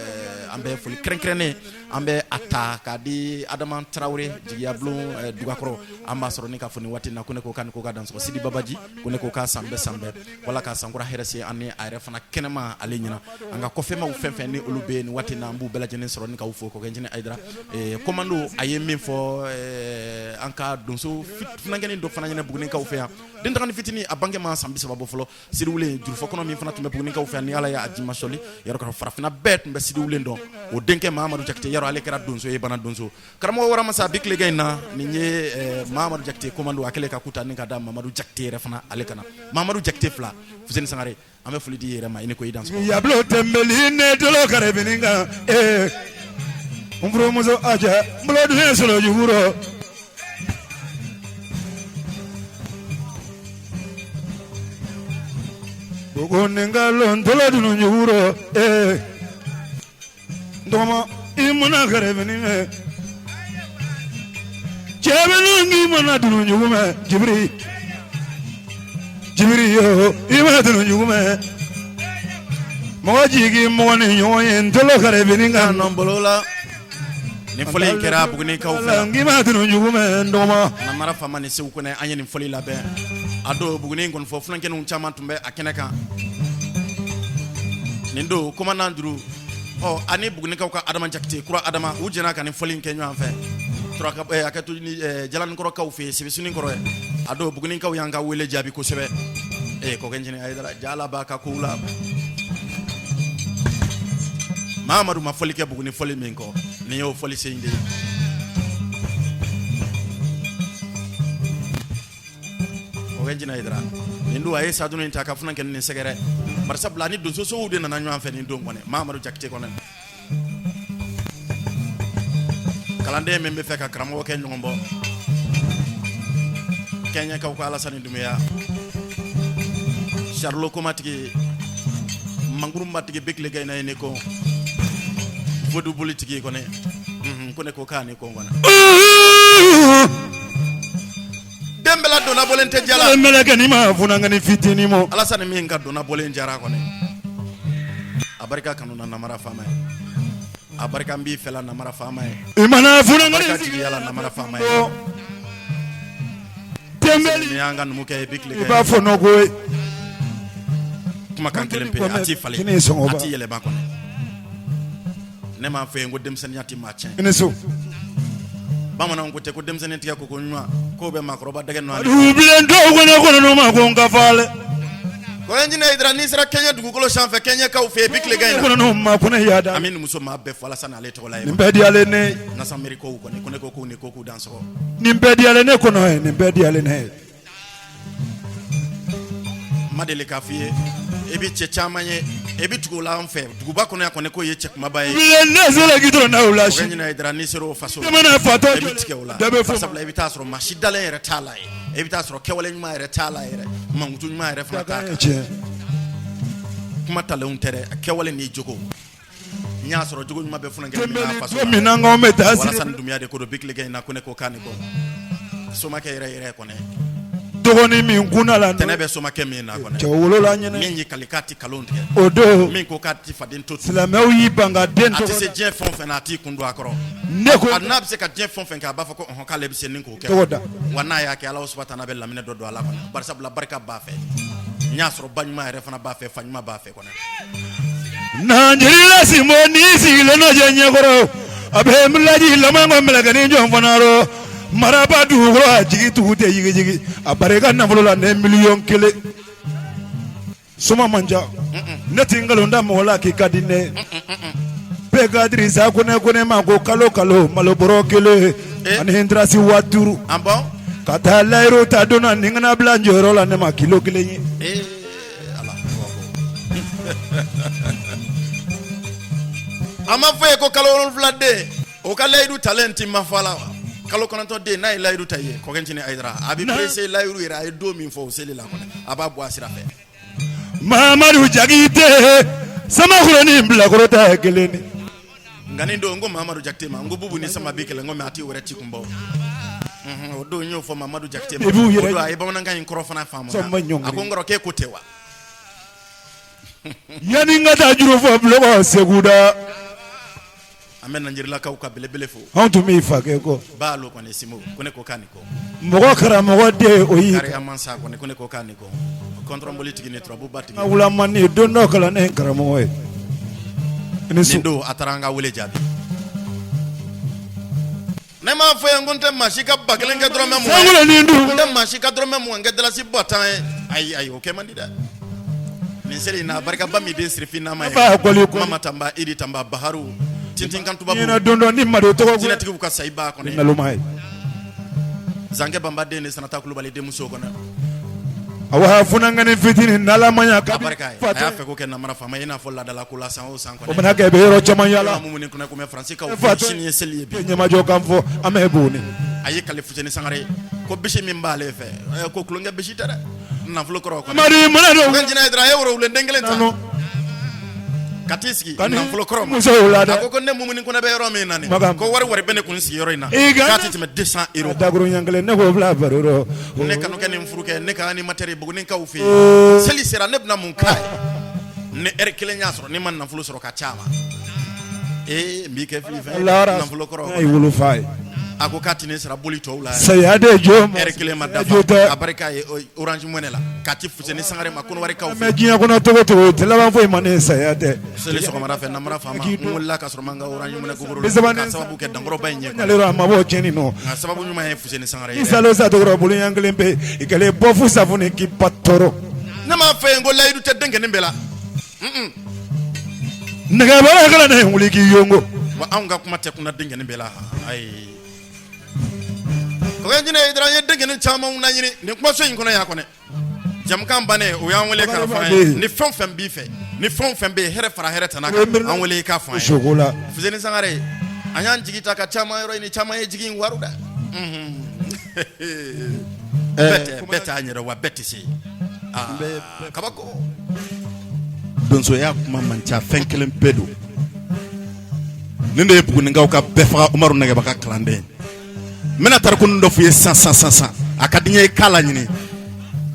an bɛ foli kɛrɛnkɛrɛnnen an bɛ a ta k'a di Adama Tarawele, Jigiyabulon Dugakɔrɔ, an b'a sɔrɔ ni k'a fo nin waati in na, ko ne ko k'a ni ko k'a dansɔgɔ, Sidi Babaji, ko ne ko k'a san bɛɛ san bɛɛ wala ka sankura hɛrɛ se an ni a yɛrɛ fana kɛnɛma ale ɲɛna. An ka kɔfɛmaw fɛn fɛn ni olu bɛ yen nin waati in na, an b'u bɛɛ lajɛlen sɔrɔ ni k'aw fo. Kɔkɛ Ncinin Hayidara, komando a ye min fɔ an ka donso funankɛnin dɔ fana ɲɛna Bugunikaw fɛ yan, den tagani fitinin, a bange ma san 30 bɔ fɔlɔ, Sidiwulen jurufɔ kɔnɔ min fana tun bɛ Bugunikaw fɛ yan, ni Ala y'a jimasɔli yɔrɔ farafinna bɛɛ tun bɛ Sidiwulen dɔn, o denkɛ Mahamadu Jakite, yɔrɔ ale kɛra donso ye, bana donso karamɔgɔ waramasa bi tilegan in na. Nin ye Mahamadu Jakite komando, a kɛlen ka ku ta ni ka da Mamadu Jakite yɛrɛ fana ale kana Mamadu Jakite fila. Fuseni Sangare, an bɛ foli di i yɛrɛ ma, i ni ko i dansɔgɔ. Yablo tɛnbeli ne dolo kare bini kan n furumuso aja n bolo dun ye solo jugurɔ Buguninka lon tolo dunu jugurɔ n dɔgɔma i mana kare bini mɛn cɛbɛnin k'i mana dunu jugu mɛn Jibiri Jibiri yo i mana dunu jugu mɛn mɔgɔ jigi mɔgɔ ni ɲɔgɔn ye n tolo kare bini kan nɔ bolo la. Nin fɔli in kɛra Bugunikaw fɛ. K'i mana dunu jugu mɛn n dɔgɔma. Namara Fama ni Segu Kɔnɛ, an ye nin fɔli labɛn a don Buguni nkɔnifɔ funankɛninw caman tun bɛ a kɛnɛ kan nin don. Commandant Juru ɔ ani Bugunikaw ka Adama Jakite kura Adama, u jɛna ka nin fɔli in kɛ ɲɔgɔn fɛ a kɛ to Jalanikɔrɔkaw fɛ yen, Sibisini kɔrɔ ye. A don Bugunikaw y'an ka wele jaabi kosɛbɛ. Ee Kɔkɛ Ncinin Hayidara, jala b'a ka kow la. Mahamadu ma fɔli kɛ Buguni fɔli min kɔ, nin y'o fɔli sen de ye. Kɔkɛ Ncinin Hayidara, nin don a ye sadunu in ta ka funankɛnin nin sɛgɛrɛ, barisabula ni donsosow de nana ɲɔgɔn fɛ nin don kɔnɔ. Mahamadu Jakite kɔnɔ, kalanden min bɛ fɛ ka karamɔgɔ kɛ ɲɔgɔn bɔ, Kɛɲɛkaw ka Alasani Dunbiya, Charlo Komatigi, Mankurunbatigi, bi tile in na ye ne ko voduboli tigi kɔnɛ, ko ne ko k'a ni ko kɔnɛ den bɛɛ la donna bɔlen tɛ jala mɛlɛkɛ ni ma funankɛnin fitinin mɔ. Alasani min ka donna bɔlen jara kɔnɛ, a barika kanu na namara faama ye, a barika n b'i fɛla namara faama ye, i mana funankɛnin barika jigiya la namara faama ye. Tɛnbɛli ni y'an ka numukɛ ye bi tile i b'a fɔ nɔ ko ye kumakan kelen pe, a t'i falen, Kini sɔngɔ a t'i yɛlɛma kɔnɛ. Ne m'a fɔ yen ko denmisɛnninya tɛ maa tiɲɛ. I ni so. Bamananw ko tɛ ko denmisɛnnin tigɛ ko ko ɲuman k'o bɛ maakɔrɔba dɛgɛ nɔ. Dugubilen dɔw kɔnɔ kɔnɔ ma ko n ka falen. Kɔkɛ Ncinin Hayidara, n'i sera Kɛɲɛ dugukolo sanfɛ, Kɛɲɛkaw fɛ yen bi tilegan in na, kɔnɔ ma ko ne yaada. An bɛ numuso maa bɛɛ fo Alasani ale tɔgɔ la ye. Nin bɛɛ diyalen ne ye. Nasanmerikaw kɔni, ko ne ko k'u ni ko k'u dansɔgɔ. Nin bɛɛ diyalen ne kɔnɔ ye, nin bɛɛ diyalen ne ye. Ma deli k'a f'i ye, e bɛ cɛ caman ye, e bɛ tugu o la an fɛ duguba kɔnɔ yan kɔni, k'o ye cɛ kumaba ye. Ne sera k'i dɔrɔn n'aw la. Kɔkɛ Ncinin Hayidara, n'i sera o faso la, Jamana fatɔ e bɛ tigɛ o la. Dɔ bɛ fɔ. Sabula i bɛ taa sɔrɔ maa si dalen yɛrɛ t'a la ye, e bɛ taa sɔrɔ kɛwale ɲuman yɛrɛ t'a la yɛrɛ, mankutu ɲuman yɛrɛ fana t'a kan. Tiɲɛ. Kuma talenw tɛ dɛ, a kɛwale n'i jogo. N y'a sɔrɔ jogo ɲuman bɛ funankɛ min na faso Don min na k'anw bɛ taa la, Alasani Dunbiya de ko don bi tilegan in na, ko ne ko k'a ni ko somakɛ yɛrɛ yɛrɛ kɔnɛ. Dɔgɔnin min kunna la. Tɛnɛ bɛ somakɛ min na kɔnɛ. Cɛ wolola ɲɛnɛ. Min y'i kali k'a ti kalon tigɛ. O don. Min ko k'a ti faden to. Silamɛw y'i ban ka den A tɛ se diɲɛ fɛn o fɛn na, a t'i kun don a kɔrɔ. Ne ko. A n'a bɛ se ka diɲɛ fɛn o fɛn kɛ, a b'a fɔ ko ɔhɔn, k'ale bɛ se ni k'o kɛ. Tɔgɔ da. Wa n'a y'a kɛ, Ala subahana taala bɛ laminɛ dɔ don a la kɔnɛ, barisabula barika b'a fɛ. N y'a sɔrɔ ba ɲuman yɛrɛ fana b'a fɛ, fa ɲuman b'a fɛ kɔnɛ. Nanjirila sinbo n'i sigilen dɔ jɛ ɲɛkɔrɔ, a bɛ laji laban ko mɛlɛkɛnin jɔn fana rɔ maraba dugukolo, a jigi tugu tɛ jigijigi a barika nafolo la ne 1,000,000 soma man ca. Ne ti nkalon da mɔgɔ la k'i ka di ne bɛɛ ka Dirisa ko ne ko ne ma ko kalo kalo malo bɔrɔ kelen ani ntarasi 5000. Ah bon? Ka taa layiru ta don na ni kana bila n jɔyɔrɔ la, ne ma kilo kelen ye. Ee Ala, a ma fɔ ye ko kalo 7 den o ka layidu talen ti ma fɔ a la wa? Kalo 9 den n'a ye layidu ta i ye, Kɔkɛ Ncinin Hayidara, a bɛ pressé layidu yɛrɛ, a ye don min fɔ o seli la kɔnɛ, a b'a bɔ a sira fɛ. Mamadu Jakite Samakɔrɔ ni bilakoro ta ye kelen de. Nka nin don n ko Mamadu Jakite ma, n ko Bubu ni Sama bi kɛlɛ, n ko mais a t'i wɛrɛ ci kun bɔ. O don n y'o fɔ Mamadu Jakite ma, I b'u yɛrɛ o don a ye bamanankan in kɔrɔ fana faamu, Sɔn ma ɲɔngiri. a ko n kɔrɔ k'e ko ten wa? Yanni n ka taa juru fɔ bulon segu da. An bɛ Nanjirilakaw ka belebele fo. Anw tun b'i fakɛ kɔ. Baalo kɔni Simo ko ne ko k'a ni kɔ. Mɔgɔ karamɔgɔ den o y'i Kariya mansa kɔni ko ne ko k'a ni kɔ. Kɔntɔrɔnboli tigi ni turabuba tigi. Ka wula man di don dɔ kalan ne karamɔgɔ ye. I ni su. Nin don a taara an ka wele jaabi. Ne m'a fɔ ye ko n tɛ maa si ka 1000 kɛ dɔrɔmɛ 20 ye. Sankolo ni dugu. N tɛ maa si ka dɔrɔmɛ 20 kɛ dalasi ba 10 ye. Ayi ayi, o kɛ man di dɛ. Nin seli in na barikaba min den sirifin nama ye. Ba kɔli kɔli. Mama Tanba, Idi Tanba, Baharu, Tintin kan tubabu. Ɲɛna don dɔ ni mado tɔgɔ. Jinɛtigiw ka sayiba kɔnɔ. Naloma ye. Zankɛ Banba den de Sanata Kulubali denmuso kɔnɔ. Awa funankɛnin fitinin n'Ala ma ɲa. A barika ye. A y'a fɛ ko kɛ namara faama ye i n'a fɔ laadala ko la san o san kɔnɔ. O mana kɛ i bɛ yɔrɔ caman yala. Mumuni kɔnɛ kun bɛ Faransi kaw Fatɔ. sini ye seli ye bi. Ɲɛmajɔ kan fɔ an bɛ Buguni. A y'i kali Fuseni Sangare ko bisi min b'ale fɛ, ko tulonkɛ bisi tɛ dɛ, nafolo kɔrɔ kɔnɔ. Mari mana don. Ko jinɛ ye dɔrɔn a ye worowulen den kelen ta. Nano. Ka t'i sigi Ka ni nafolo kɔrɔ ma. musow la dɛ. A ko ko ne Mumuni Kɔnɛ bɛ yɔrɔ min na nin. Makan. Ko wari wari bɛ ne kun sigiyɔrɔ in na. I ka- K'a tɛ tɛmɛ 200 euros. Dakuruɲɛ kelen ne k'o bila baro rɔ. Ne kanukɛ ni n furukɛ ne ka animateur ye Bugunikaw fɛ yen. Seli sera ne bɛna mun k'a ye? Ni heure kelen y'a sɔrɔ ne ma nafolo sɔrɔ ka ca ma. Ee n b'i kɛ fili fɛn ye. Lara. Nafolo kɔrɔ. N'a ye wolofa ye. A ko k'a tɛ ne sara boli tɔw la. Saya de jo ma. Heure kelen ma Jo dafa. tɛ. A barika ye Orange Money la k'a ci Fuseni Sangare ma Kɔnɔwarikaw fɛ. Mɛ diɲɛ kɔnɔ togo togo tɛ laban foyi ma ni saya tɛ. Seli sɔgɔmada fɛ namara faama n wulila ka sɔrɔ n ma n ka Orange Money gogoro Bi saba la ni k'a sababu kɛ dankɔrɔba in ɲɛ. Ɲale a ma bɔ tiɲɛni nɔ. Nka sababu ɲuman ye Fuseni Sangare I ye. salo sa tɔgɔ bolo ɲɛ kelen pe i kɛlen bɔ fu safunɛ k'i ba tɔɔrɔ. Ne m'a fɔ yen ko layidu tɛ denkɛnin bɛɛ la. Nɛgɛbara kana na wuli k'i yongo. Wa anw ka kuma tɛ kunna denkɛnin bɛɛ la. Ayi. Kɔkɛ jinɛ ye dɔrɔn an ye denkɛnin caman laɲini nin kumaso in kɔnɔ yan kɔnɛ. Jamukan bannen o y'an wele k'a fɔ an ye ni fɛn o fɛn b'i fɛ ni fɛn o fɛn bɛ yen hɛrɛ fara hɛrɛ tana kan an wele i k'a fɔ an ye. Sogo la. Fuseni Sangare an y'an jigi ta ka caman yɔrɔ ɲini caman ye jigi in waru dɛ. Bɛɛ t'a ɲɛ dɔn wa bɛɛ tɛ se. Aa kabako. Donsoya kuma man ca fɛn kelen bɛɛ don. Nin de ye Bugunikaw ka bɛɛ faga Umaru Nɛgɛba ka kalanden ye. N bɛna tarikuni dɔ f'u ye sisan sisan sisan a ka di n ye i k'a laɲini.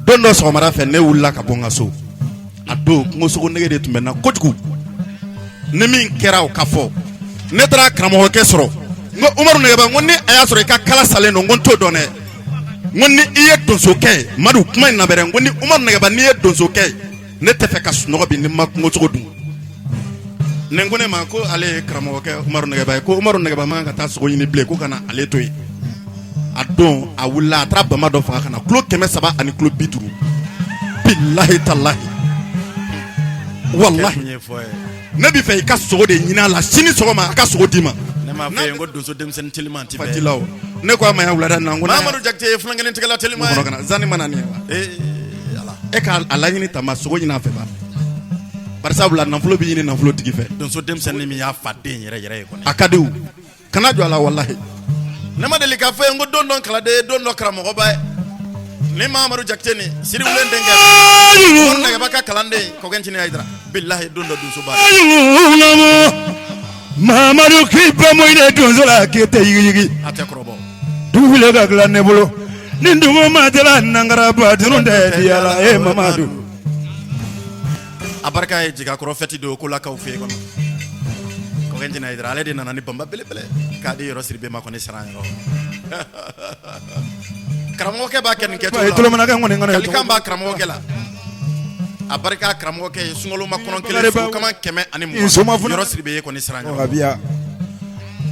Don dɔ sɔgɔmada fɛ ne wulila ka bɔ n ka so. A don kungosogo nege de tun bɛ n na kojugu. Ni min kɛra o ka fɔ. Ne taara karamɔgɔkɛ sɔrɔ. N ko Umaru Nɛgɛba n ko ni a y'a sɔrɔ i ka kala salen don n ko n t'o dɔn dɛ. N ko ni i ye donsokɛ ye Madu kuma in lamɛn dɛ n ko ni Umaru Nɛgɛba n'i ye donsokɛ ye ne tɛ fɛ ka sunɔgɔ bi ni n ma kungosogo dun. Nin ko ne ma ko ale ye karamɔgɔkɛ Umaru Nɛgɛba ye ko Umaru Nɛgɛba man kan ka taa sogo ɲini bilen ko ka na ale to yen. A don a wulila a taara bama dɔ faga ka na kulo 300 ani kulo 50. Bilahi talahi. Walahi. Ne b'i fɛ i ka sogo de ɲini a la sini sɔgɔma a ka sogo d'i ma. Ne m'a fɔ ye ko donso denmisɛnnin teliman tɛ bɛn. La o. Ne ko a ma yan wulada in na. Mamadu Jakite ye funankɛnin tigɛla teliman ye. Kɔnɔ zani mana nin ye wa. Ee Ala. E k'a laɲini Tama sogo ɲini a fɛ ba. Bari sabula nafolo bɛ ɲini nafolo tigi fɛ. Donso denmisɛnnin min y'a fa den yɛrɛ yɛrɛ ye kɔni. A ka di o. Kana jɔ a la walahi. Ne ma deli k'a fɔ ye n ko don dɔ kalanden ye don dɔ karamɔgɔba ye. Ni Mamadu Jakite nin Siriwulen denkɛ. Umaru Nɛgɛba ka kalanden Kɔkɛ Ncinin Hayidara. Bilahi don dɔ donsoba. Mamadu k'i bɛ mɔ i donso la k'e tɛ yigiyigi. A tɛ kɔrɔbɔ. Dugu wuli ka dilan ne bolo ni dugu ma tɛla nangaraba dunun tɛ diyala e Mamadu. A barika ye jigakɔrɔ fɛti don kolakaw fɛ yen kɔnɔ. Kɔkɛ Ncinin Hayidara ale de nana ni banba belebele k'a di Yɔrɔ Sidibe ma kɔni siran yɔrɔ. Karamɔgɔkɛ b'a kɛ nin kɛcogo la. Tolomanakɛ kɔni kana Kalikan b'a karamɔgɔkɛ la. A barika karamɔgɔkɛ ye sunkaloma kɔnɔ kelen sogo 120. Soma fana. Yɔrɔ Sidibe ye kɔni siran yɔrɔ. Kabiya.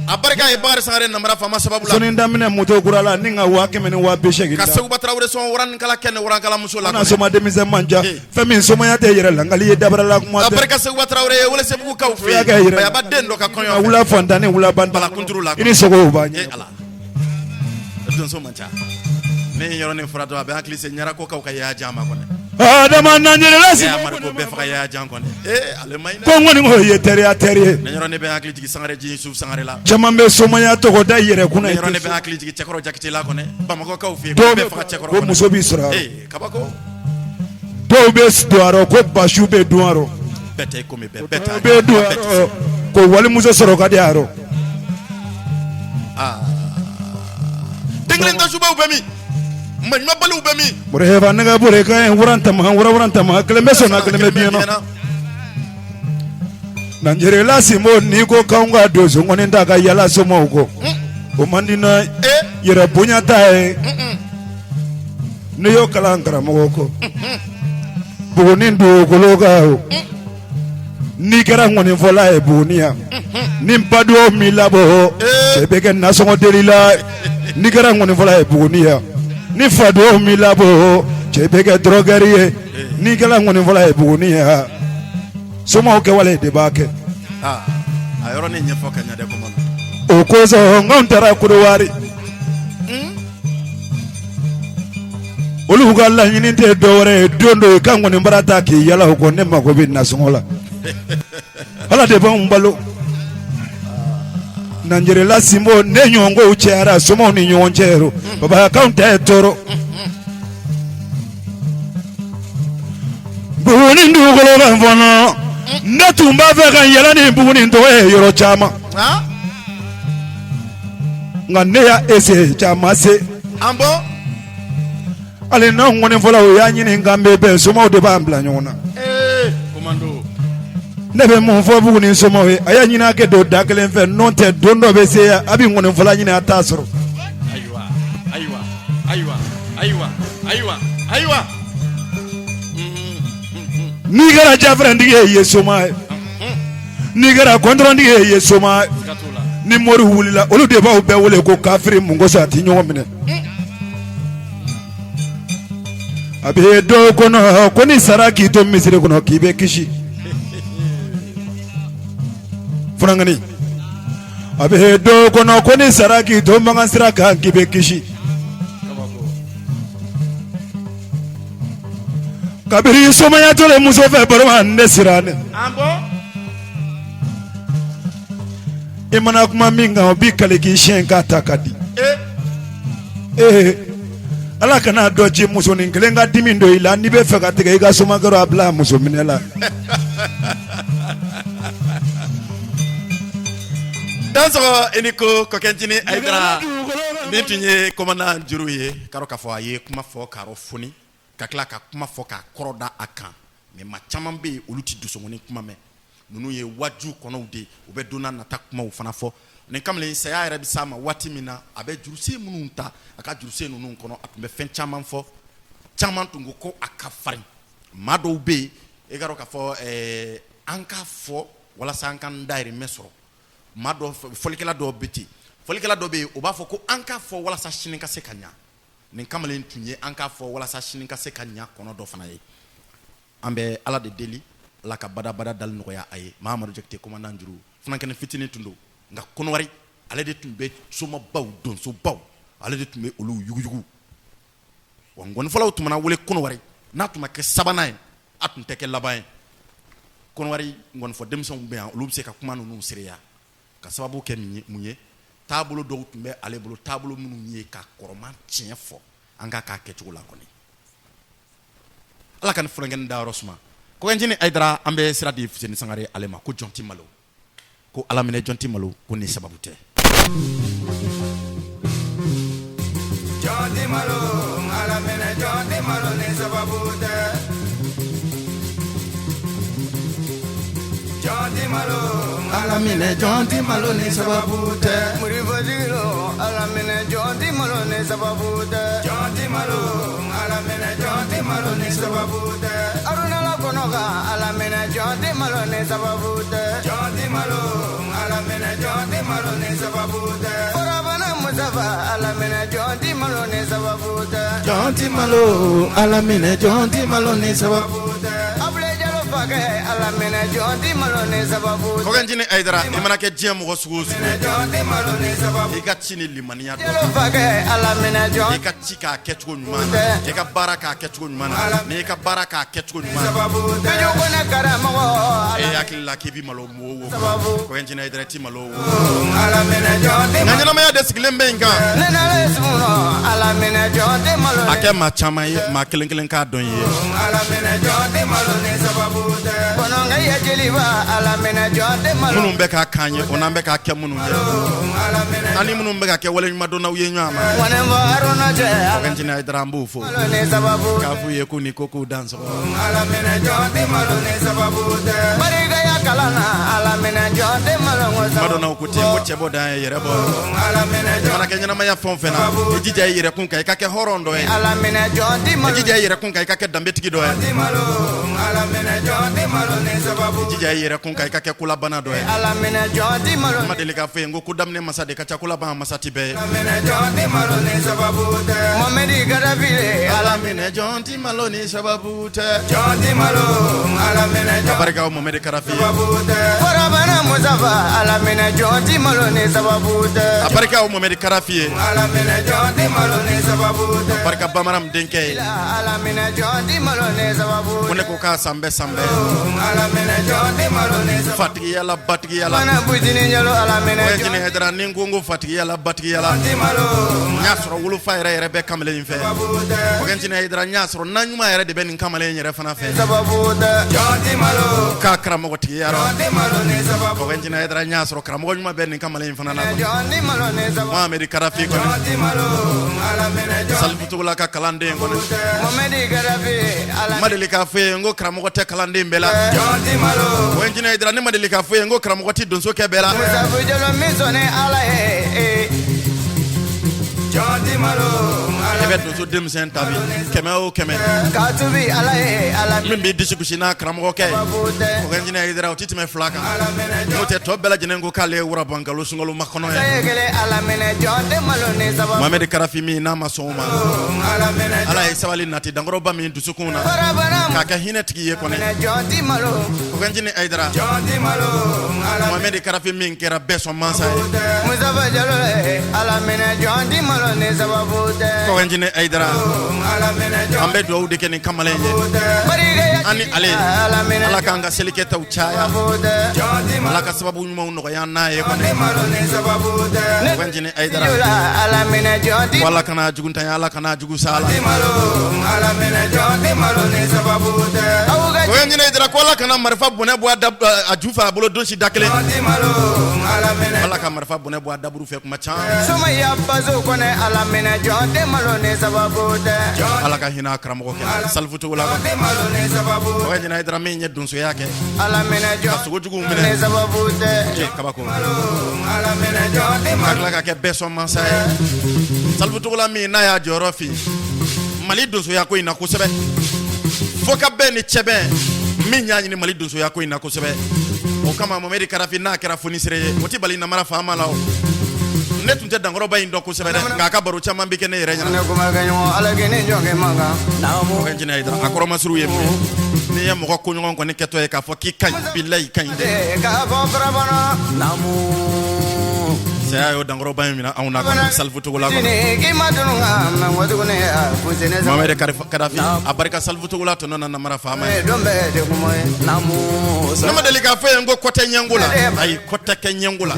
A barika ye Bakari Sangare namara faama sababu la. Sɔnni daminɛ moto kura la ni ka 100 ni 80 Ka Seguba Tarawele sɔn waranikala kɛ ni waranikala muso la. Kana soma denmisɛn man ca fɛn min somaya tɛ yɛrɛ langali ye dabarala kuma A tɛ. barika Seguba Tarawele ye Welesebugukaw fɛ Y'a kɛ yen. yɛrɛ. Bayaba den dɔ ka kɔɲɔ. Wula fantan ni wula bantan. Balakunturu la. I ni sogow b'a E ɲɛ. Ala. Donso man ca. Ne ye yɔrɔnin fura dɔn a bɛ hakili se ɲarakokaw ka yaya jan ma kɔni. Adama n'an yɛrɛ E Amadu ko bɛɛ faga yaya jan kɔni. Ee ale ma ɲi dɛ. Ko n kɔni ko ye teriya teri ye. Ne yɔrɔnin bɛ hakili jigin Sangare ji Yusuf Sangare la. Caman bɛ somaya tɔgɔ da i yɛrɛ kunna. Ne yɔrɔnin bɛ hakili jigin Cɛkɔrɔ Jakite la kɔni. Bamakɔkaw fɛ yen Dɔw ko bɛɛ faga Cɛkɔrɔ ko kɔni. muso b'i sɔrɔ. Ee kabako. Dɔw bɛ don a rɔ ko basiw bɛ dun a rɔ. Bɛɛ tɛ komi bɛɛ bɛɛ t'a Dɔw bɛ don a rɔ ko walimuso sɔrɔ ka di a rɔ. Aa. kelen tasubaw bɛ min? Maɲumanbaliw bɛ min? Moriba ne ka bore ka ɲi wuran tama wura wuran tama kelen bɛ sɔnna kelen bɛ biɲɛ na. Nanjerela sinbo n'i ko k'anw ka donso nkɔni ta ka yala somaw kɔ o man di n'a ye yɛrɛ bonya ta ye ne y'o kalan karamɔgɔ kɔ Buguni dugukolo kan o n'i kɛra nkɔnifɔla ye Buguni yan ni baduwaw m'i labɔ cɛ bɛ kɛ nasɔngɔ deli la n'i kɛra nkɔnifɔla ye Buguni yan ni faduwaw m'i labɔ cɛ bɛ kɛ drogueur ye n'i kɛra nkɔnifɔla ye Buguni yan somaw kɛwale de b'a kɛ a yɔrɔnin ɲɛfɔ ka ɲɛ dɛ commando o kosɔn k'anw taara Kodowari olu ka laɲini tɛ dɔwɛrɛ ye don dɔ i ka nkɔnibara ta k'i yala o kɔ ne mako bɛ nasɔngɔ la ala de b'anw balo Nanjerela sinbo ne ɲɔgɔnkow cayara somaw ni ɲɔgɔn cɛ yɔrɔ baba k'anw ta ye tɔɔrɔ Buguni dugukolo kan fɔlɔ ne tun b'a fɛ ka yɛlɛ ni Buguni tɔgɔ ye yɔrɔ caman nka ne y'a essayer caman se hali n'anw nkɔnifɔlaw y'a ɲini k'an bɛ bɛn somaw de b'an bila ɲɔgɔn na ne bɛ mun fɔ Buguni somaw ye a y'a ɲini a kɛ don da kelen fɛ n'o tɛ don dɔ bɛ se yan a bɛ nkɔnifɔla ɲini a t'a sɔrɔ ayiwa ayiwa ayiwa ayiwa ayiwa ayiwa n'i kɛra jafɛrɛntigi ye i ye soma ye n'i kɛra kɔntɔrɔntigi ye i ye soma ye ni mori wulila olu de b'aw bɛɛ wele ko kafiri mun kosɔn a tɛ ɲɔgɔn minɛ a bɛ dɔw kɔnɔ ko n'i sara k'i to misiri kɔnɔ k'i bɛ kisi funankɛnin a bɛ dɔw kɔnɔ ko n'i sara k'i to makan sira kan k'i bɛ kisi kabiri somaya tolen muso fɛ baroma ne siran ne i mana kuma min kan o b'i kali k'i siɲɛ k'a ta ka di ee ala kana dɔ ci musonin kelen ka dimi don i la n'i bɛ fɛ ka tigɛ i ka somakɛ a bila muso minɛ la Dansɔgɔ i ni ko Kɔkɛncinin Ayidara nin tun ye commandant Juru ye k'a dɔn k'a fɔ a ye kuma fɔ k'a rɔ foni ka tila ka kuma fɔ k'a kɔrɔ da a kan mais maa caman bɛ yen olu tɛ donsongɔni kuma mɛn ninnu ye waju kɔnɔw de ye u bɛ don n'a nata kumaw fana fɔ nin kamalen saya yɛrɛ bɛ s'a ma waati min na a bɛ jurusen minnu ta a ka jurusen ninnu kɔnɔ a tun bɛ fɛn caman fɔ caman tun ko ko a ka farin maa dɔw bɛ yen e k'a dɔn k'a fɔ an k'a fɔ walasa an k'an dahirimɛ sɔrɔ maa dɔ fɔlikɛla dɔw bɛ ten fɔlikɛla dɔ bɛ yen o b'a fɔ ko an k'a fɔ walasa sini ka se ka ɲa nin kamalen tun ye an k'a fɔ walasa sini ka se ka ɲa kɔnɔ dɔ fana ye an bɛ ala de deli ala ka badabada dali nɔgɔya a ye Mahamadu Jakite commandant Juru funankɛnin fitinin tun don nka Kɔnɔwari ale de tun bɛ somabaw donsobaw ale de tun bɛ olu yuguyugu wa nkɔnifɔlaw tun mana wele Kɔnɔwari n'a tun ma kɛ sabanan ye a tun tɛ kɛ laban ye Kɔnɔwari nkɔnifɔ denmisɛnw bɛ yan olu bɛ se ka kuma ninnu seereya ka sababu kɛ mun ye taabolo dɔw tun bɛ ale bolo taabolo minnu ye ka kɔrɔman tiɲɛ fɔ an k'a k'a kɛcogo la kɔni ala ka nin funankɛnin dayɔrɔ suma Kɔkɛncinin Ayidara an bɛ sira di Fuseni Sangare ale ma ko jɔn tɛ malo ko ala minɛ jɔn tɛ malo ko ni sababu tɛ jɔn tɛ malo ala minɛ jɔn tɛ malo ni sababu tɛ jɔn tɛ malo ala minɛ jɔn tɛ malo ni sababu tɛ morifatigi ala minɛ jɔn tɛ malo ni sababu tɛ jɔn tɛ malo ala minɛ jɔn tɛ malo ni sababu tɛ aruna la kɔnɔ kan ala minɛ jɔn tɛ malo ni sababu tɛ jɔn tɛ malo ala minɛ jɔn tɛ malo ni sababu tɛ furabana musafa ala minɛ jɔn tɛ malo ni sababu tɛ jɔn tɛ malo ala minɛ jɔn tɛ malo ni sababu tɛ abulayi jalo fakɛ ala minɛ jɔn tɛ malo ni sababu tɛ Kɔkɛncinin Ayidara i mana kɛ diɲɛ mɔgɔ sugu o sugu ye jɔn tɛ malo ni sababu i ka ci ni limaniya dɔ jalo fakɛ ala minɛ jɔn i ka ci k'a kɛcogo ɲuman na i ka baara k'a kɛcogo ɲuman na n'i ka baara k'a kɛcogo ɲuman na sababu tɛ Biju Kone karamɔgɔ e hakili la k'i bɛ malo wo wo sababu Kɔkɛncinin Ayidara i tɛ malo wo ala minɛ jɔn tɛ nka ɲɛnamaya de sigilen bɛ nin kan ne nalen sunɔ ala minɛ jɔn tɛ malo A kɛ maa caman ye, maa kelen kelen k'a dɔn i ye. Ala minɛ jɔn tɛ malo ni sababu tɛ. Kɔnɔnkɛ jeliba, ala minɛ jɔn tɛ malo. Minnu bɛ k'a kan ye, o n'an bɛ k'a kɛ minnu ye, Ala minɛ an ni minnu bɛ ka kɛ waleɲumandɔnnaw ye ɲɔgɔn ma. Kɔnɛ fɔ Haruna cɛ, ala Kɔkɛncinin Hayidara, an b'o fo malo ni sababu k'a f'u ye k'u ni ko k'u dansɔgɔ. Ala minɛ jɔn tɛ malo ni sababu tɛ. Barikaya kalan na, ala minɛ jɔn tɛ malo ni sababu. Madɔnnaw ko ten ko cɛbɔ dan ye yɛrɛ bɔ. Ala minɛ I jɔn mana kɛ ɲɛnamaya fɛn o fɛn na, i jija i yɛrɛ kun kan, i ka kɛ hɔrɔn dɔ ye. Ala minɛ jɔn tɛ I malo. jija i yɛrɛ kun kan, i ka kɛ danbetigi dɔ ye. Tɛ malo, ala minɛ jɔn tɛ malo ni sababu. I jija i yɛrɛ kun kan, i ka kɛ kolabana dɔ ye. Ala minɛ jɔn tɛ malo. N ma deli k'a fɔ ye n ko ko daminɛ masa de ka ca, kolaban masa ti bɛɛ ye. Ala minɛ jɔn tɛ malo ni sababu tɛ. Mohamɛdi Gadafi le, ala Ala minɛ jɔn ti malo ni sababu tɛ. jɔn tɛ malo, ala minɛ Ka jɔn barika o Mohamɛdi Karafi ye. sababu tɛ. Farabana Musafa, ala minɛ jɔn tɛ malo ni sababu tɛ. A barika o Mohamɛdi Karafi ye. Ala minɛ jɔn tɛ malo ni sababu tɛ. Barika Bamanan denkɛ ye. Ala minɛ jɔn tɛ malo ni sababu Ko ne tɛ. ko k'a san bɛɛ san bɛɛ. Ala minɛ jɔn tɛ malo ni sababu. Fatigiyala, batigiyala. Mana Bujini Jalo, ala minɛ O ye jɔn jinɛ Hayidara ni n ko n ko fatigiyala, batigiyala. tɛ malo N y'a sɔrɔ wolofa yɛrɛ yɛrɛ bɛ kamalen in fɛ. sababu tɛ. O jinɛ Hayidara, n y'a sɔrɔ na ɲuman yɛrɛ de bɛ nin kamalen in yɛrɛ fana fɛ. Sababu tɛ. Jɔn tɛ malo. K'a karamɔgɔtigiya rɔ. Jɔn tɛ malo ni sababu. O jinɛ Hayidara, n y'a sɔrɔ karamɔgɔ ɲuman bɛ nin kamalen in fana na. Jɔn tɛ malo ni sababu. Mohamɛdi Karafi kɔni. Jɔn tɛ malo, ala minɛ jɔn Salifu Togola ka kalanden kɔni. tɛ. Mohamɛdi Gadafi, ala N ma deli k'a fɔ ye n ko karamɔgɔ tɛ kalanden bɛɛ la. jɔn tɛ malo. O jinɛ Hayidara, ne ma deli k'a fɔ ye n ko karamɔgɔ tɛ donso kɛ bɛɛ la. Musafu Jalo min sɔnni ala ye. Jɔn tɛ malo, I ala bɛ donso denmisɛn ta bi, 100 o 100. Katubi ala ye, ala Min b'i disi gosi n'a karamɔgɔkɛ ye. sababu tɛ. O jinɛ Hayidara, o tɛ tɛmɛ 2 kan. Ala minɛ N'o jɔn tɛ, tɔ bɛɛ lajɛlen ko k'ale ye wurabankalo sunkalo makɔnɔ ye. ye kelen, ala minɛ jɔn tɛ malo ni sababu. Mohamɛdi Karafi min n'a ma sɔn o ma. Ala minɛ Ala ye sabali nati dankɔrɔba min dusukun na. Farabana K'a kɛ hinɛtigi ye kɔni. minɛ jɔn tɛ malo. O jinɛ Hayidara. Jɔn tɛ malo, ala Mohamɛdi Karafi min kɛra bɛɛ sɔn mansa ye. tɛ. Musafa Jalo ye, ala minɛ jɔn tɛ malo ni sababu tɛ. Kɔkɛ jinɛ Hayidara. Ala minɛ jɔn An bɛ dugawu de kɛ nin kamalen ye. tɛ. Barikaya An ni ale. ala minɛ Ala k'an ka selikɛtaw caya. sababu tɛ. Jɔn tɛ malo Ala ka sababu ɲumanw nɔgɔya an n'a ye kɔni. tɛ malo ni sababu tɛ. Kɔkɛ jinɛ Hayidara. Ala minɛ jɔn tɛ Ko Ala kana juguntanya, Ala kana jugu sa la. malo, ala minɛ jɔn tɛ malo ni sababu tɛ. Aw ka O ye ɲinɛ Hayidara ko Ala kana marifa bɔnɛ bɔ a da a ju fɛ a bolo don si da kelen. jɔn tɛ malo, ala minɛ. Ala ka marifa bɔnɛ bɔ a daburu fɛ kuma caman. Sumaya bazo kɔnɛ, ala minɛ jɔn tɛ malo ni sababu tɛ. Jɔn Ala ka hinɛ a karamɔgɔ kɛ. Salifu Togola kɔni. tɛ malo ni sababu. O ye ɲinɛ Hayidara min ye donsoya kɛ. Ala minɛ Ka jɔn sogojuguw ni minɛ. sababu tɛ. Cɛ kabako. Ala minɛ jɔn tɛ Ka malo. tila ka kɛ bɛɛ sɔn mansa ye. Salifu Togola min n'a y'a jɔyɔrɔ fin Mali donsoya ko in na kosɛbɛ. Fo ka bɛn ni cɛbɛn min y'a ɲini Mali donsoya ko in na kosɛbɛ. O kama Mohamɛdi Karafi n'a kɛra fonisere ye, o tɛ bali namara faama la o. Ne tun tɛ dankɔrɔba in dɔn kosɛbɛ dɛ, nka a ka baro caman bɛ kɛ ne yɛrɛ ɲɛna. Ne kuma kɛ ɲɔgɔn, ala k'i ni jɔn kɛ man kan. O kɛ jinɛ Hayidara, a kɔrɔmasiru ye mun ye? N'i ye mɔgɔ koɲɔgɔn kɔni kɛtɔ ye k'a fɔ k'i ka ɲi, bilayi i ka ɲi dɛ. K'a fɔ farabana. Saya y'o dankɔrɔba in minɛ anw na kɔni, Salifu Togola kɔni. Sini k'i ma dunu ka mɛ n ko tuguni a fusini saba. Mohamɛdi Karafi a barika Salifu Togola tɔnɔ na namara faama ye. Don bɛɛ de kuma ye. Ne ma deli k'a fɔ ye n ko kɔ tɛ ɲɛngo la, ayi kɔ tɛ kɛ ɲɛngo la,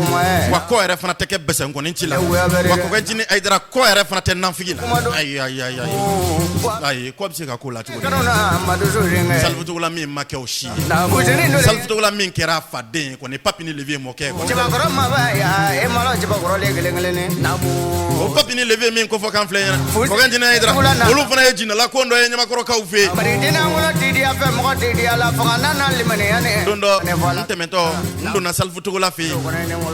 wa kɔ yɛrɛ fana tɛ kɛ bɛsɛnkɔni ci la, wa kɔkɛ jini Hayidara kɔ yɛrɛ fana tɛ nanfigi la. Ayi ayi ayi ayi ayi, kɔ bɛ se ka k'o la cogo di? Kanu na ma dusu denkɛ. Salifu Togola min ma kɛ o si ye. Fusini dole. Salifu Togola min kɛra a faden ye kɔni, Papi ni Leviye mɔkɛ ye kɔni. Cɛbakɔrɔ maba ya e malo cɛbakɔrɔ de kelen kelen ni. O Papi ni Leviye min kofɔ kan filɛ ɲɛna, kɔkɛ jini Hayidara olu fana ye jinɛla ko dɔ ye ɲamakɔrɔkaw fɛ yen. Bari diinɛ kɔnɔ ti diya fɛ mɔgɔ ti diya la fanga n'a na limaniya ni. Don dɔ n tɛmɛtɔ n donna Salifu Togola fɛ yen,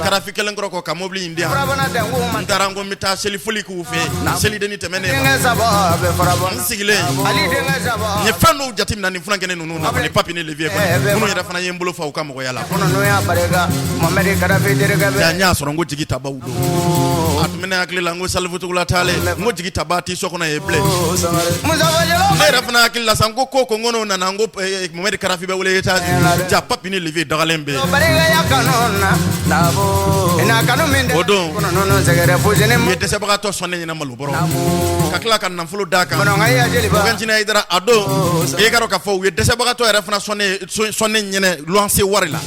Karafi kelen kɔrɔ kɔ ka mobili in di yan. Farabana danku ma. N taara n ko n bɛ taa seli foli k'u fɛ yen, selidenni tɛmɛnen ma. Denkɛ saba bɛ farabana. N sigilen Ali denkɛ saba. n ye fɛn dɔw jateminɛ nin furakɛni ninnu na kɔni, Papi ni Leviye kɔni minnu yɛrɛ fana ye n bolo fa u ka mɔgɔya la. Kɔnɔ n'o y'a barika Mohamɛdi Kadafi terikɛ bɛ. Ja, n y'a sɔrɔ n ko jigi tabaw don, a tun bɛ ne hakili la n ko Salifu Togola taalen n ko jigi taba t'i so kɔnɔ yen bilen. Musafa Jalo. Ne yɛrɛ fana hakili la sa n ko ko ko n ko n'o nana n ko Mohamɛdi Karafi bɛ wele États-Unis, ja Papi ni Leviye dagalen bɛ yen. Barikaya kanu na. Ina kanu min tɛ. O don. Kɔnɔ ninnu sɛgɛrɛ fusini U ye dɛsɛbagatɔ sɔn ne ɲɛna malo bɔrɔ ka tila ka nafolo d'a kan. Kɔnɔ nka i ya jeliba. Kɔkɛ jinɛ Hayidara a don i ka dɔn k'a fɔ u ye dɛsɛbagatɔ yɛrɛ fana sɔn ne ɲɛna luwanse wari la.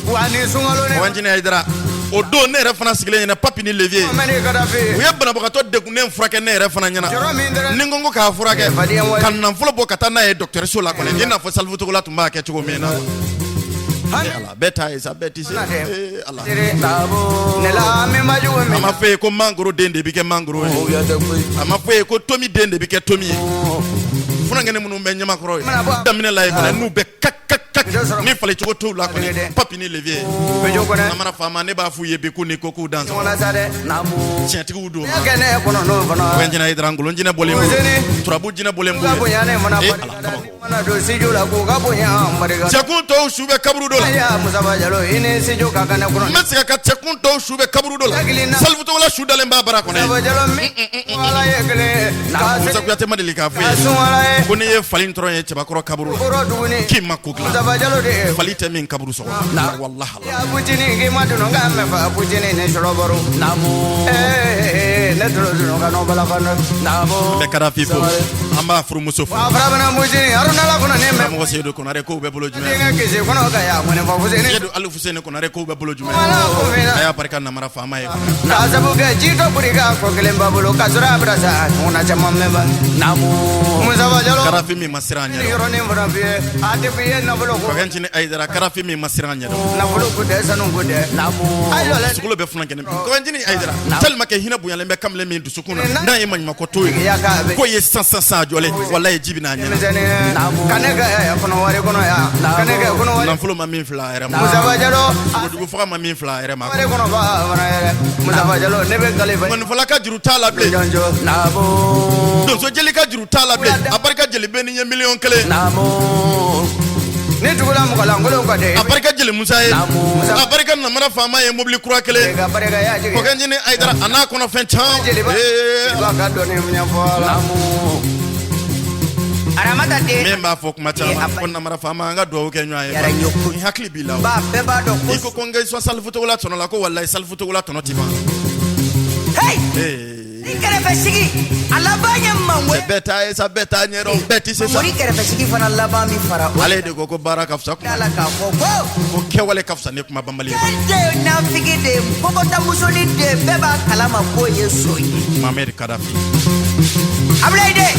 Wa ni sunkalo ni. Kɔkɛ jinɛ Hayidara O don ne yɛrɛ fana sigilen ɲɛna, Papi ni Levier, u ye banabagatɔ degunnen furakɛ ne yɛrɛ fana ɲɛna. Ni n ko ko k'a furakɛ ka nafolo bɔ ka taa n'a ye dɔgɔtɔrɔso la kɔni, i n'a fɔ Salifu Togola tun b'a kɛ cogo min na. Ala, bɛɛ ta ye sa, bɛɛ tɛ se. Ala, a ma fɔ ye ko mangoro den de bɛ kɛ mangoro ye, a ma fɔ ye ko tomi den de bɛ kɛ tomi ye. Funankɛnin minnu bɛ ɲamakɔrɔ ye daminɛ la ye kɔni, n'u bɛ ni fali cogo t'u la kɔni, Papi ni Levier, Namara faama, ne b'a f'u ye bi k'u ni ko k'u dan tiɲɛtigiw don. Fɛn jinɛ ye, ngolo jinɛ bɔlen b'u, turabu jinɛ bɔlen b'u ye. Ee Ala, kabako. Cɛkun tɔw su bɛ kaburu dɔ la. N bɛ segin ka cɛkun tɔw su bɛ kaburu dɔ la. Salifu Togola su dalen b'a bara kɔnɔ. Musa Kuyate ma deli k'a fɔ ye ko n'i ye fali tɔrɔ ye cɛbakɔrɔ kaburu la, k'i ma ko dilan. Fali tɛ min kaburu sɔgɔ, walahi. An bɛ Kadafi fo, an b'a furumuso fo. Karamɔgɔ Seyidu Konare, kow bɛ bolo jumɛn? Seyidu Ali Fuseni Konare, kow bɛ bolo jumɛn? A y'a barika Namara faama ye. K'a sabu kɛ ji dɔ buri ka kɔ kelen ba bolo ka sɔrɔ a bɛna sa ɲɔgɔnna caman bɛ ban. Musafa Jalo. Kadafi min ma siran a ɲɛ. Yɔrɔnin fana f'i ye, a tɛ f'i ye nafolo ko. Kɔkɛncinin Ayidara, Kadafi min ma siran a ɲɛ. Nafolo ko tɛ, sanu ko tɛ. Sugolo bɛ funankɛnin. Kɔkɛncinin Ayidara, tellement que hinɛ bonyalen bɛ kamalen min dusukun na, n'a ye maɲumako to ye, k'o ye san san san a jɔlen, walayi ji bɛ n'a ɲɛ. Ka ne kɛ kɔnɔ wari kɔnɔ yan, ka ne kɛ kɔnɔ wari. Nafolo ma min fila a yɛrɛ ma. Musafa Jalo. Sogojugu faga ma min fila a yɛrɛ ma. Wari kɔnɔ ba fana yɛrɛ. Musafa Jalo, ne bɛ kali. Ŋɔnifɔla ka juru t'a la bilen. Donso jeli ka juru t'a la bilen. A barika jeli bɛ ni ye miliyɔn 1. Ni tugula mɔgɔ lankolon ka A barika jeli Musa ye. A barika Namara faama ye mobili kura kelen. Kɔkɛncinin Ayidara, a n'a kɔnɔfɛn caman. Ka dɔnni ɲɛfɔ la. Aramata den. Min b'a fɔ kuma caman ko Namara faama, an ka dugawu kɛ ɲɔgɔn ye. N hakili b'i la. Ba bɛɛ b'a dɔn. I ko ko n ka sɔn Salifu Togola tɔnɔ la, ko walayi Salifu Togola tɔnɔ ti ban. Hey! Ni kɛrɛfɛ sigi a laban ye mango. Bɛɛ ta ye sa, bɛɛ t'a ɲɛdɔn, bɛɛ tɛ se sa. Ni kɛrɛfɛ sigi fana laban bi fara. Ale de ko ko baara ka fisa kuma. La k'a fɔ ko. Ko kɛwale ka fisa ni kuma banbali ye. Den de ye nafigi de ye, kɔkɔtamusonin de bɛɛ b'a kalama k'o ye so ye. Mohamed Kadafi. Abulayi den.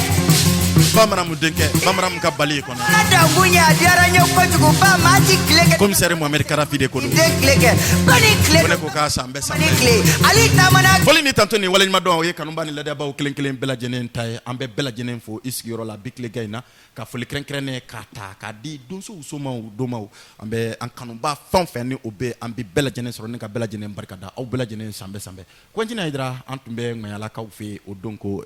Bamanamu denkɛ, Bamanamu ka bali kɔnɔ. Ala dankun ye, a diyara n ye kojugu ba maa ti tile kɛ. Commissaire Mohamed Kadafi de ko don. Den tile kɛ ko ni tile. Ko ne ko k'a san bɛɛ san. Ni tile ale taamana. Foli ni tanto ni waleɲuman dɔn, o ye kanuba ni ladabaw kelen kelen bɛɛ lajɛlen ta ye. An bɛ bɛɛ lajɛlen fo i sigiyɔrɔ la bi tilegan in na, ka foli kɛrɛnkɛrɛnnen k'a ta k'a di donsow, somaw, domaw. An bɛ an kanuba fɛn o fɛn ni o bɛ, an bɛ bɛɛ lajɛlen sɔrɔ ni ka bɛɛ lajɛlen barika da, aw bɛɛ lajɛlen sanbɛ sanbɛ. Kɔkɛncinin Ayidara, an tun bɛ Ŋayalakaw fɛ yen o don ko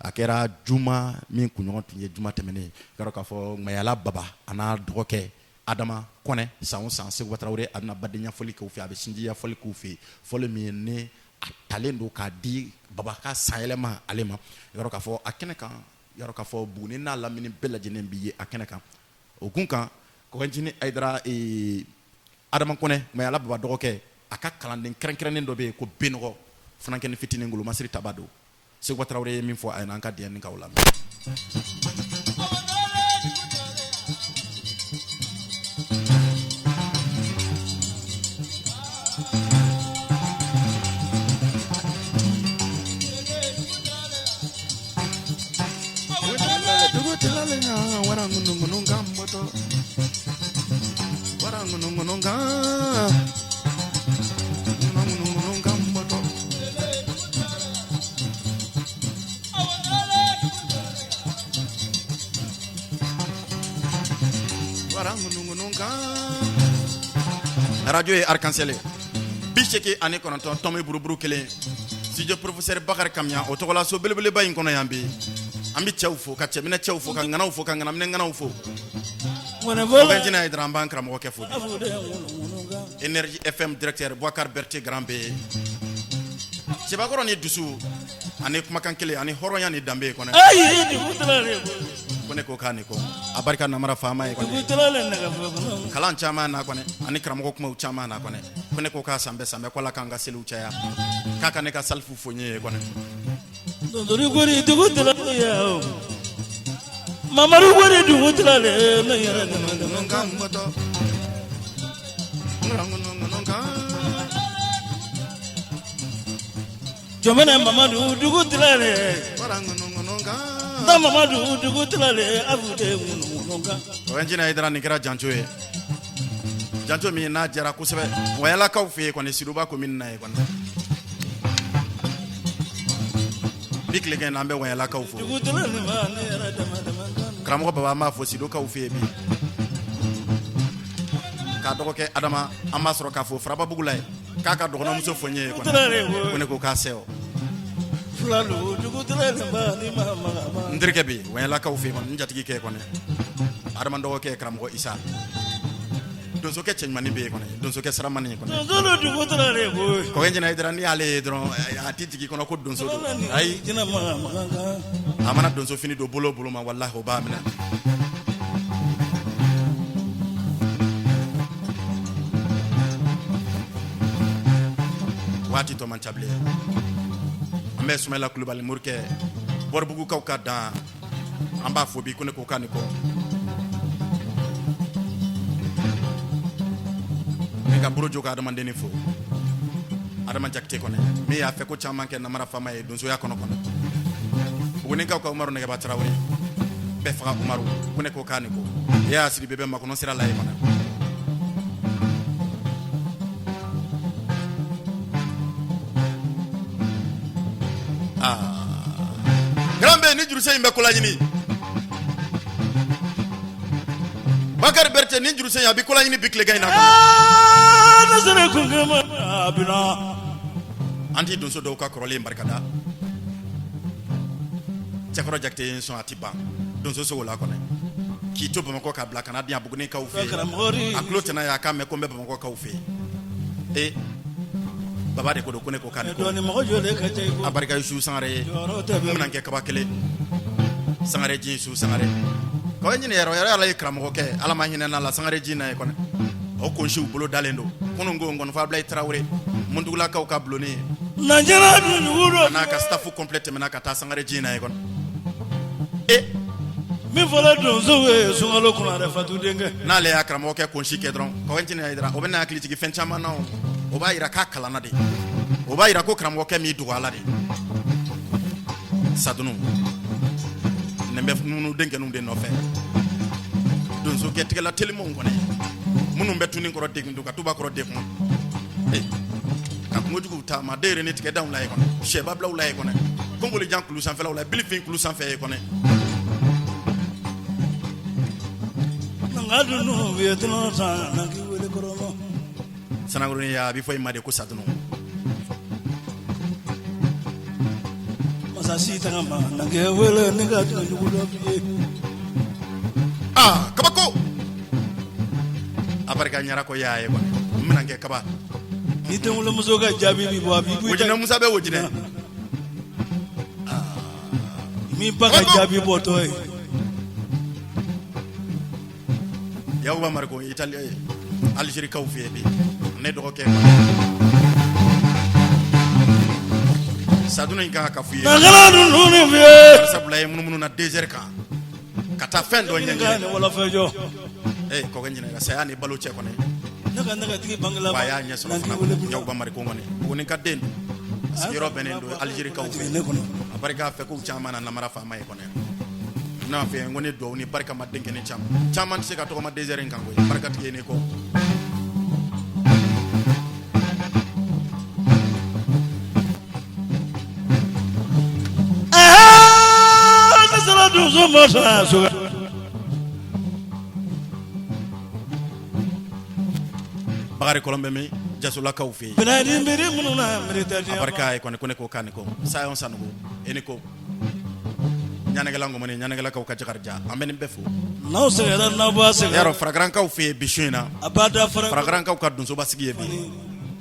a kɛra juma min kunɲɔgɔn tun ye juma tɛmɛnen ye. I k'a dɔn k'a fɔ Ŋayala Baba a n'a dɔgɔkɛ Adama Kɔnɛ, san o san Seguba Tarawele a bɛna badenya fɔli k'u fɛ, a bɛ sinjiya fɔli k'u fɛ yen, fɔli min ye ni a talen don k'a di Baba ka sanyɛlɛma ale ma. I k'a dɔn k'a fɔ a kɛnɛ kan, i k'a dɔn k'a fɔ Buguni n'a lamini bɛɛ lajɛlen bɛ ye a kɛnɛ kan. O kun kan, Kɔkɛncinin Ayidara, Adama Kɔnɛ, Ŋayala Baba dɔgɔkɛ, a ka kalanden kɛrɛnkɛrɛnnen dɔ bɛ yen ko Benɔgɔ, funankɛnin fitinin ngolomasiri taba don. Seguba Tarawele ye min fɔ a ye, an ka diɲɛ ni k'aw lamɛn. Arajo ye Arc-en-Ciel 89 tɔmi buruburu kelen, studio professeur Bakari Kamiya o tɔgɔla so belebeleba in kɔnɔ yan bi. An bɛ cɛw fo, ka cɛminɛ cɛw fo, ka ŋanaw fo, ka ŋanaminɛ ŋanaw fo. Kɔkɛncinin Ayidara, an b'an karamɔgɔkɛ fo bi. Énergie FM directeur Boubacar Berté Grand B. Cɛbakɔrɔ ni dusu ani kumakan kelen ani hɔrɔnya ni danbe kɔnɔ. Ko ne ko k'a ni ko a barika Namara faama ye kɔnɛ. Kalan caman na kɔnɛ ani karamɔgɔ kumaw caman na kɔnɛ. Ko ne ko k'a sanbɛ sanbɛ, ko Ala k'an ka seliw caya, k'a ka ne ka salifu fo n ye kɔnɛ. Mamadu wari dugu tilalen ne yɛrɛ Jɔnminɛ Mamadu dugu tilalen n Mamadu dugu tilalen a ŋunu kan. O jinɛ Hayidara nin kɛra janjo ye janjo min n'a jara kosɛbɛ wayalakaw fɛ yen kɔni Sidoba commune na yen kɔni bi tilegan in na an bɛ wayalakaw fo karamɔgɔ baba an b'a fo Sidokaw fɛ yen bi k'a dɔgɔkɛ Adama an b'a sɔrɔ k'a fo Farababugu la yen k'a ka dɔgɔnɔmuso fo n ye kɔni ko ne ko k'a sɛ o n terikɛ bɛ yen wayalakaw fɛ yen kɔni n jatigikɛ kɔni Adama dɔgɔkɛ karamɔgɔ Isa donsokɛ cɛɲumannin bɛ yen kɔni donsokɛ siramanin kɔni kɔkɛ jɛnɛ Hayidara n'i y'ale ye dɔrɔn a tɛ jigin i kɔnɔ ko donso don ayi a mana donso fini don bolo o bolo ma walahi o b'a minɛ waati tɔ man ca bilen an bɛ Sumayila Kulubali morikɛ Bɔribugukaw ka dan an b'a fo bi ko ne ko k'a ni kɔ n ka burujo ka adamadenni fo Adama Jakite kɔnɛ min y'a fɛ ko caman kɛ namara faama ye donsoya kɔnɔ kɔnɔ Bugunikaw ka Umaru Nɛgɛba Tarawele bɛɛ faga Umaru ko ne ko k'a ni ko i y'a siri bɛɛ bɛ makɔnɔ sira la ye kɔnɛ Grand B ni jurusen in bɛ ko laɲini Bakari Berete ni jurusen in a bɛ ko laɲini bi tilegan in na an tɛ donso dɔw ka kɔrɔlen barikada Cɛkɔrɔ Jakite ye n sɔn a tɛ ban donso sogo la kɔnɛ k'i to Bamakɔ k'a bila ka na di yan Bugunikaw fɛ yen a tulo tɛna ye a k'a mɛn ko n bɛ Bamakɔkaw fɛ yen ee baba de ko don ko ne ko k'a ni ko a barika Yusu Sangare ye n bɛna kɛ kaba kelen Sangare ji Yusu Sangare k'aw ɲini yɛrɛ yɛrɛ ala ye karamɔgɔkɛ ala ma hinɛ n'a la Sangare ji na ye kɔnɛ o kunsiw bolo dalen don kunun ko nkɔnifɔ Abulayi Tarawele Muntugulakaw ka bulonni ye n'a ka staff complet tɛmɛna ka taa Sangare ji na ye kɔnɛ e min fɔra donsow ye sunkalo kɔnɔ yɛrɛ Fatu denkɛ n'ale y'a karamɔgɔkɛ kunsi kɛ dɔrɔn kɔkɛ ncinin Hayidara o bɛ na hakili jigin fɛn caman na o o b'a yira k'a kalanna de o b'a yira ko karamɔgɔkɛ m'i dogo a la de Sadunu nin bɛ nunu denkɛninw de nɔfɛ donsokɛ tigɛla telimanw kɔni minnu bɛ tuni kɔrɔ degun don ka tuba kɔrɔ degun ka kungojuguw taama den ni tigɛdanw la ye kɔnɔ sɛbabilaw la ye kɔnɔ kɔnkolijan kulu sanfɛlaw la bilifin kulu sanfɛ ye kɔnɔ Sanakoronin a bɛ fɔ i ma de ko Sadunu Masasi ma wele ne ka jugu dɔ ye aa kabako a barika ɲara ko y'a ye kɔni n bɛna kɛ kaba ni denwolomuso ka jaabi bɛ bɔ a b'i Wojinɛ Musa bɛ Wojinɛ min ba ka jaabi bɔtɔ ye Yakuba Mariko Itali Alizerikaw fɛ yen bi ne dɔgɔkɛ Sadunu in kan ka f'i ye sabula ye munumunu na désert kan ka taa fɛn dɔ ɲɛɲini ee kɔkɛ ɲinɛ saya ni balo cɛ kɔni ne ka nɛgɛtigi bangela a y'a ɲɛ sɔrɔ fana Yakuba Mariko kɔni Buguni ka den don sigiyɔrɔ bɛnnen don Alizerikaw fɛ a barika fɛ k'u caman na namara faama ye kɔni n'a fɛ n ko ne dugawu ni barika ma denkɛnin caman caman tɛ se ka tɔgɔma désert in kan koyi barikatigi ye ne kɔ Bakari Kɔlɔn bɛ min Jasolakaw fɛ yen a barika ye kɔni ko ne ko k'a ni ko Sayɔn Sanogo e ni ko ɲanakɛla ŋɔmɔni ɲanakɛlakaw ka Jakarija an bɛ nin bɛɛ fo n'aw sɛgɛnna n'aw b'a sɛgɛn yarɔ Faragarankaw fɛ yen bi su in na a b'a da fara Faragarankaw ka donsoba sigi ye bi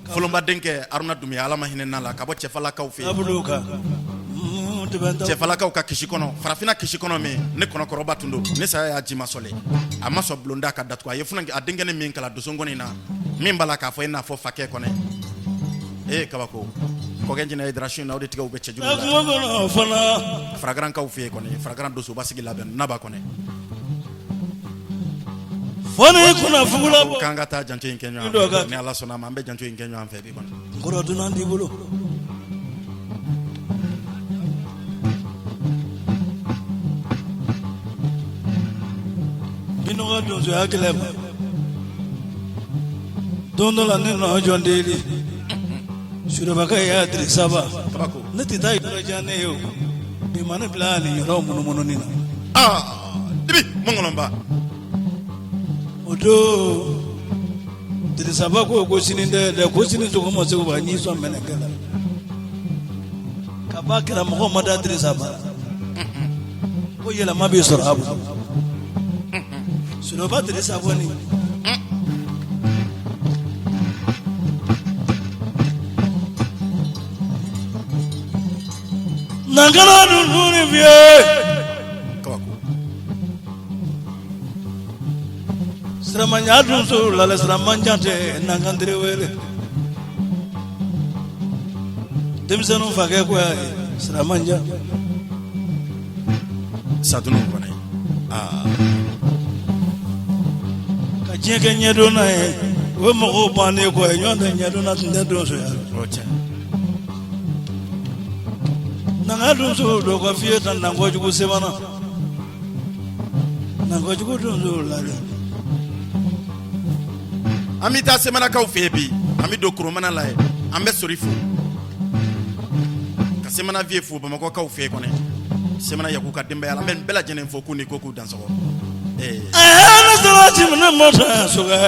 Folonba denkɛ Aruna Dunbiya Ala ma hinɛ n'a la ka bɔ Cɛfalakaw fɛ yen Cɛfalakaw ka kisi kɔnɔ farafinna kisi kɔnɔ min ne kɔnɔkɔrɔba tun don ne saya y'a ji ma sɔlen a ma sɔn bulonda ka datugu a ye funanke a denkɛnin min kalan donsonkɔni na min b'a la k'a fɔ i n'a fɔ fakɛ kɔnɛ ee kabako kɔkɛ jinɛ ye darasi in na o de tigɛw bɛ cɛjugu la Faragarankaw fɛ yen kɔni Faragaran donsoba sigi labɛn naba kɔnɛ fɔni kunna fugula ko k'an ka taa janto in kɛ ɲɔgɔn fɛ ni Ala sɔnna a ma an bɛ janto in kɛ ɲɔgɔn fɛ bi kɔni kɔrɔ dunan t'i bolo nɔgɔ donsoya kɛlɛ ma don dɔ la ne nana jɔn deli surabakɛ y'a Dirisaba ne tɛ taa yɔrɔ jan ne ye o bi ma ne bila nin yɔrɔ munummununi na aa dibi mɔngɔnɔba o don Dirisaba ko ko sini tɛ dɛ ko sini sɔgɔma segu n y'i sɔn mɛnɛkɛ la ka ba kɛra mɔgɔ ma da Dirisaba la ko yɛlɛma bɛ sɔrɔ a bolo Suraba Dirisaba nin nankara dunun fi kabako Siramaya donso la siramanjan tɛ nankan wele denmisɛnnin fakɛ ko siramanjan sadunu kɔnɛ aa ka diɲɛ kɛ ɲɛdɔnna ye o ye mɔgɔw bannen kɔ ye ɲɔgɔn tɛ ɲɛdɔnna tun tɛ donsoya o cɛ nanka donso dɔ ka fiye ta nankɔjugu semana nankɔjugu donso la an bɛ taa semanakaw fɛ yen bi an bɛ don kurumana la yen an bɛ sori fo ka semana vieux fo bamakɔkaw fɛ yen kɔnɛ semana yaku ka denbaya la an bɛ nin bɛɛ lajɛlen fo k'u ni ko k'u dansɔgɔ ne sera ci minɛ mɔ sokɛ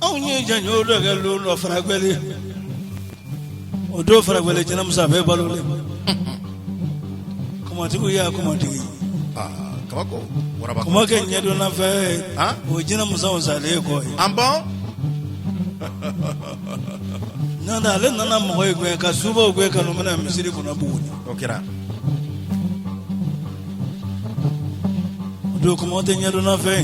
anw ye janjo dɔ kɛ lon dɔ faragwɛli o don faragwɛli jɛnɛmusa bɛɛ balolen kɔmɔtigiw y'a kɔmɔtigi kabako waraba kɔmɔ kɛ ɲɛdɔnna fɛ Han? o jɛnɛmusaw salen kɔ ye an bɔn n'o tɛ ale nana mɔgɔ ye gɛn ka subaw gɛn ka n'u minɛ misiri kɔnɔ Buguni o kɛra o don kɔmɔ tɛ ɲɛdɔnna fɛ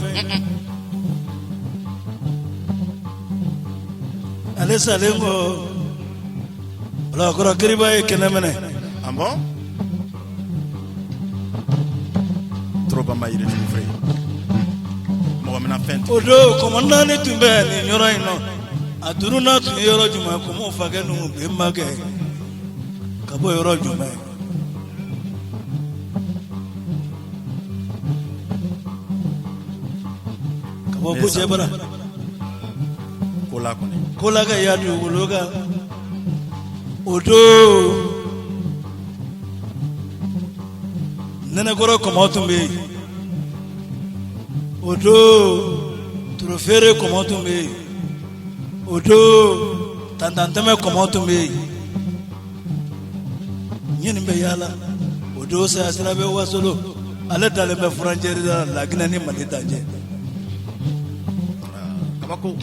ale salen kɔ Bilakɔrɔ Kiriba ye kɛnɛ minɛ an bɔn Torobanba yiritugu fɛ mɔgɔ mina fɛn o don kɔmɔ naani tun bɛ nin yɔrɔ in nɔ a duurunan tun ye yɔrɔ jumɛn kɔmɔ fakɛ ninnu bɛnbakɛ ka bɔ yɔrɔ jumɛn ka bɔ Kocɛbara ko la kɔni Kolakɛ y'a dugukolo kan o don nɛnɛkɔrɔ kɔmɔ tun bɛ yen o don torofeere kɔmɔ tun bɛ yen o don tantantɛmɛ kɔmɔ tun bɛ yen ɲini bɛ yaala o don saya sira bɛ wasolo ale dalen bɛ frontière la Laginɛ ni Mali dancɛ kabako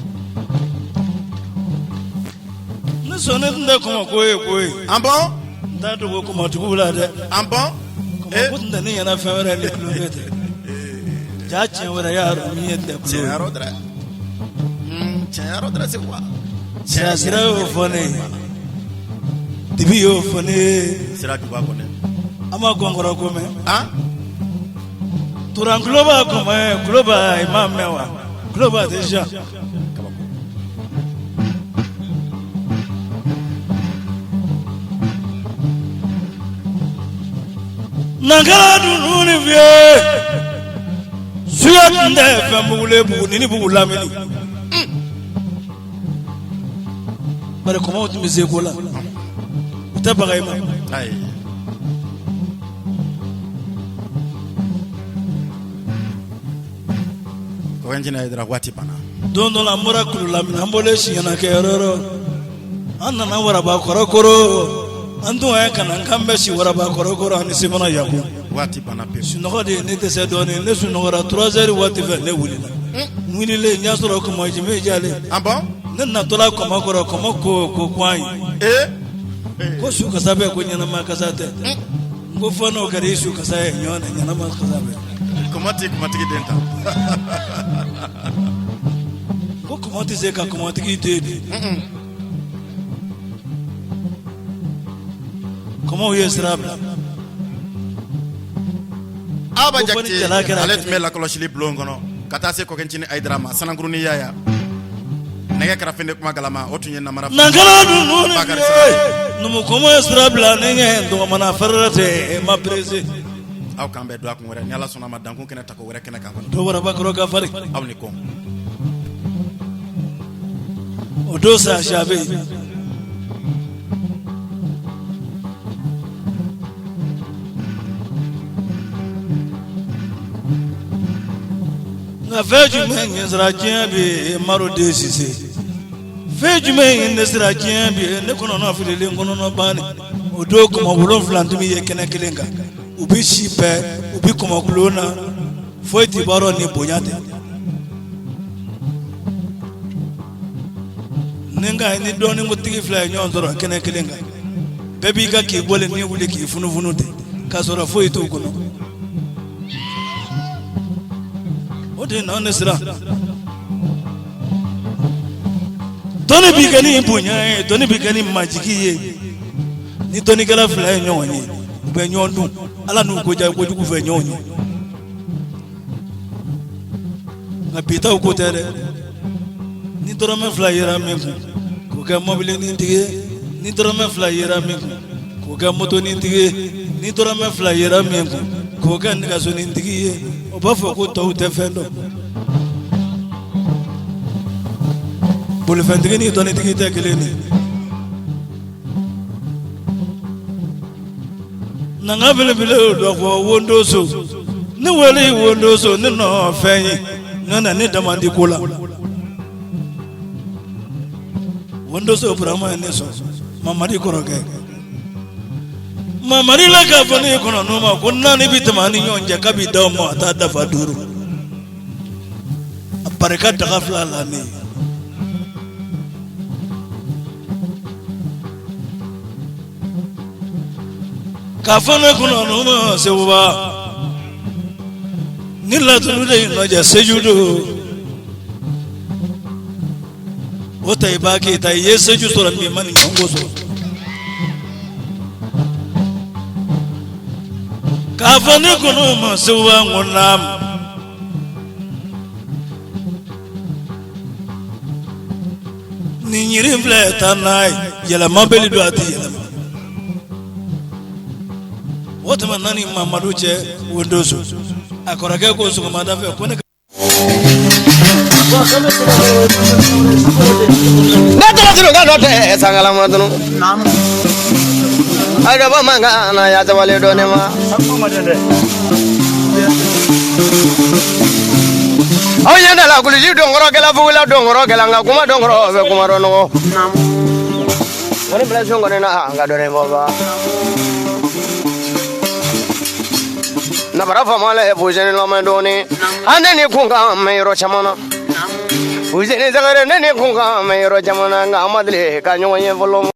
ni sɔnni tun tɛ kɔmɔ ko ye ko ye an bɔn n t'a dogo kɔmɔtigiw la dɛ an bɔn kɔmɔ ko tun tɛ ne ɲɛna fɛn wɛrɛ ni tulonkɛ tɛ ja tiɲɛ wɛrɛ y'a dɔn min ye tɛ tiɲɛ tulon ye yɔrɔ dɛrɛ tiɲɛ yɔrɔ dɛrɛ segu wa saya sira y'o fɔ ne ye dibi y'o fɔ ne ye sira juba kɔnɛ an ma gɔnkɔrɔ ko mɛn an turan kuloba kɔmɔ ye kuloba i m'a mɛn wa kuloba tɛ siya kabako nankara dunun ni fiye suya tun tɛ fɛn bugulen Buguni ni bugu lamini bari kɔmɔw tun bɛ se ko la u tɛ baga i ma ayi kɔkɛnjina ye dara waati banna don dɔ la an bɔra kulu lamini an bɔlen siɲɛna kɛ yɔrɔ yɔrɔ an nana waraba kɔrɔ kɔrɔ an tun ye ka na k'an bɛ si waraba kɔrɔ kɔrɔ ani semana yaku waati banna pewu sunɔgɔ de ye ne dɛsɛ dɔɔnin ne sunɔgɔra 3 heures waati fɛ ne wulila n wulilen n y'a sɔrɔ kɔmɔ jimi jalen an bɔn ne natɔla kɔmɔ kɔrɔ kɔmɔ ko ko ko an ye ee ko su kasa bɛ ko ɲɛnama kasa tɛ n ko fɔ n'o kɛra i su kasa ye ɲɔgɔn na ɲɛnama kasa bɛ kɔmɔ tɛ kɔmɔtigi den ta ko kɔmɔ tɛ se ka kɔmɔtigi den de kɔmɔw ye sira bila Aba Ko fɔ ni Jakite jala kɛra ale tun bɛ lakɔlɔsili bulon kɔnɔ ka taa se kɔkɛncinin Ayidara ma Sanankurunin Yaya nɛgɛ karafe ne kuma galama o tun ye namara nankara dunun Bakari numu kɔmɔ ye sira bila ne ɲɛ dɔgɔmana fɛrɛrɛ tɛ ma pressé Aw k'an bɛn dɔgɔkun wɛrɛ ni Ala sɔnna a ma dankun kɛnɛ tako wɛrɛ kɛnɛ kan kɔni. Don waraba kɔrɔ ka farin. Aw ni kɔn. O don sa siya bɛ yen. Nka fɛn jumɛn ɲɛ sira diɲɛ bɛ Maro den Sise fɛn jumɛn ye ne sira diɲɛ bi ne kɔnɔna fililen kɔnɔna bannen o don kɔmɔ wolonwula tun bɛ ye kɛnɛ kelen kan u bɛ si bɛɛ u bɛ kɔmɔkulon na foyi tɛ baro ni bonya tɛ ni nka ni dɔnnikotigi fila ye ɲɔgɔn sɔrɔ kɛnɛ kelen kan bɛɛ b'i ka k'i bɔlen ni wuli k'i funufunu ten k'a sɔrɔ foyi t'u kɔnɔ o de na ne siran dɔnni bi kɛ ni bonya ye dɔnni bi kɛ ni majigi ye ni dɔnnikɛla fila ye ɲɔgɔn ye u bɛ ɲɔgɔn dun ala n'u ko diya kojugu fɛ ɲɔgɔn ye nka bi taw ko tɛ dɛ ni dɔrɔmɛ fila yera min kun k'o kɛ mɔbilinin tigi ye ni dɔrɔmɛ fila yera min kun k'o kɛ motonin tigi ye ni dɔrɔmɛ fila yera min kun k'o kɛ nɛgɛsonin tigi ye o b'a fɔ ko tɔw tɛ fɛn dɔn bolifɛntigi ni dɔnnitigi tɛ kelen ye nanga belebele dɔ fɔ wondoso ne wele wondoso ne nɔ fɛn ye ne na ne damandi ko la wondoso burama ye ne sɔn mamadi kɔrɔkɛ mamadi la k'a fɔ ne kɔnɔ n'o ma ko naani bɛ tɛmɛ an ni ɲɔgɔn cɛ kabi d'aw ma a t'a dafa duuru a barika daga fila la ne ye K'a fɔ ne kɔnɔ n'o ma seguba ni laturu de nɔjɛ seju don o ta i b'a kɛ ta i ye seju sɔrɔ min ma nin ɲɔgɔn ko sɔrɔ k'a fɔ ne kɔnɔ ma seguba n ko naamu Nin yiri filɛ taa n'a ye yɛlɛma bɛ don a tɛ yɛlɛma o tuma na ni mamadu cɛ wondoso a kɔrɔkɛ ko sɔgɔmada fɛ ko ne Ne tɔgɔ ka dɔ tɛ sangalama dunu a dɔ bɔ mankan na ya sabali dɔɔnin ma aw ɲɛ da la kulusi donkɔrɔ kɛla fugula donkɔrɔ kɛla nka kuma donkɔrɔ bɛ kuma dɔ nɔgɔ kɔni bila sun kɔni na an ka dɔɔnin bɔ ba nabara faama la ye fuseni lamɛn dɔɔnin an ne ni kun kan mɛn yɔrɔ caman na fuseni sangare ne ni kun kan mɛn yɔrɔ caman na nka an ma deli ka ɲɔgɔn ye fɔlɔ.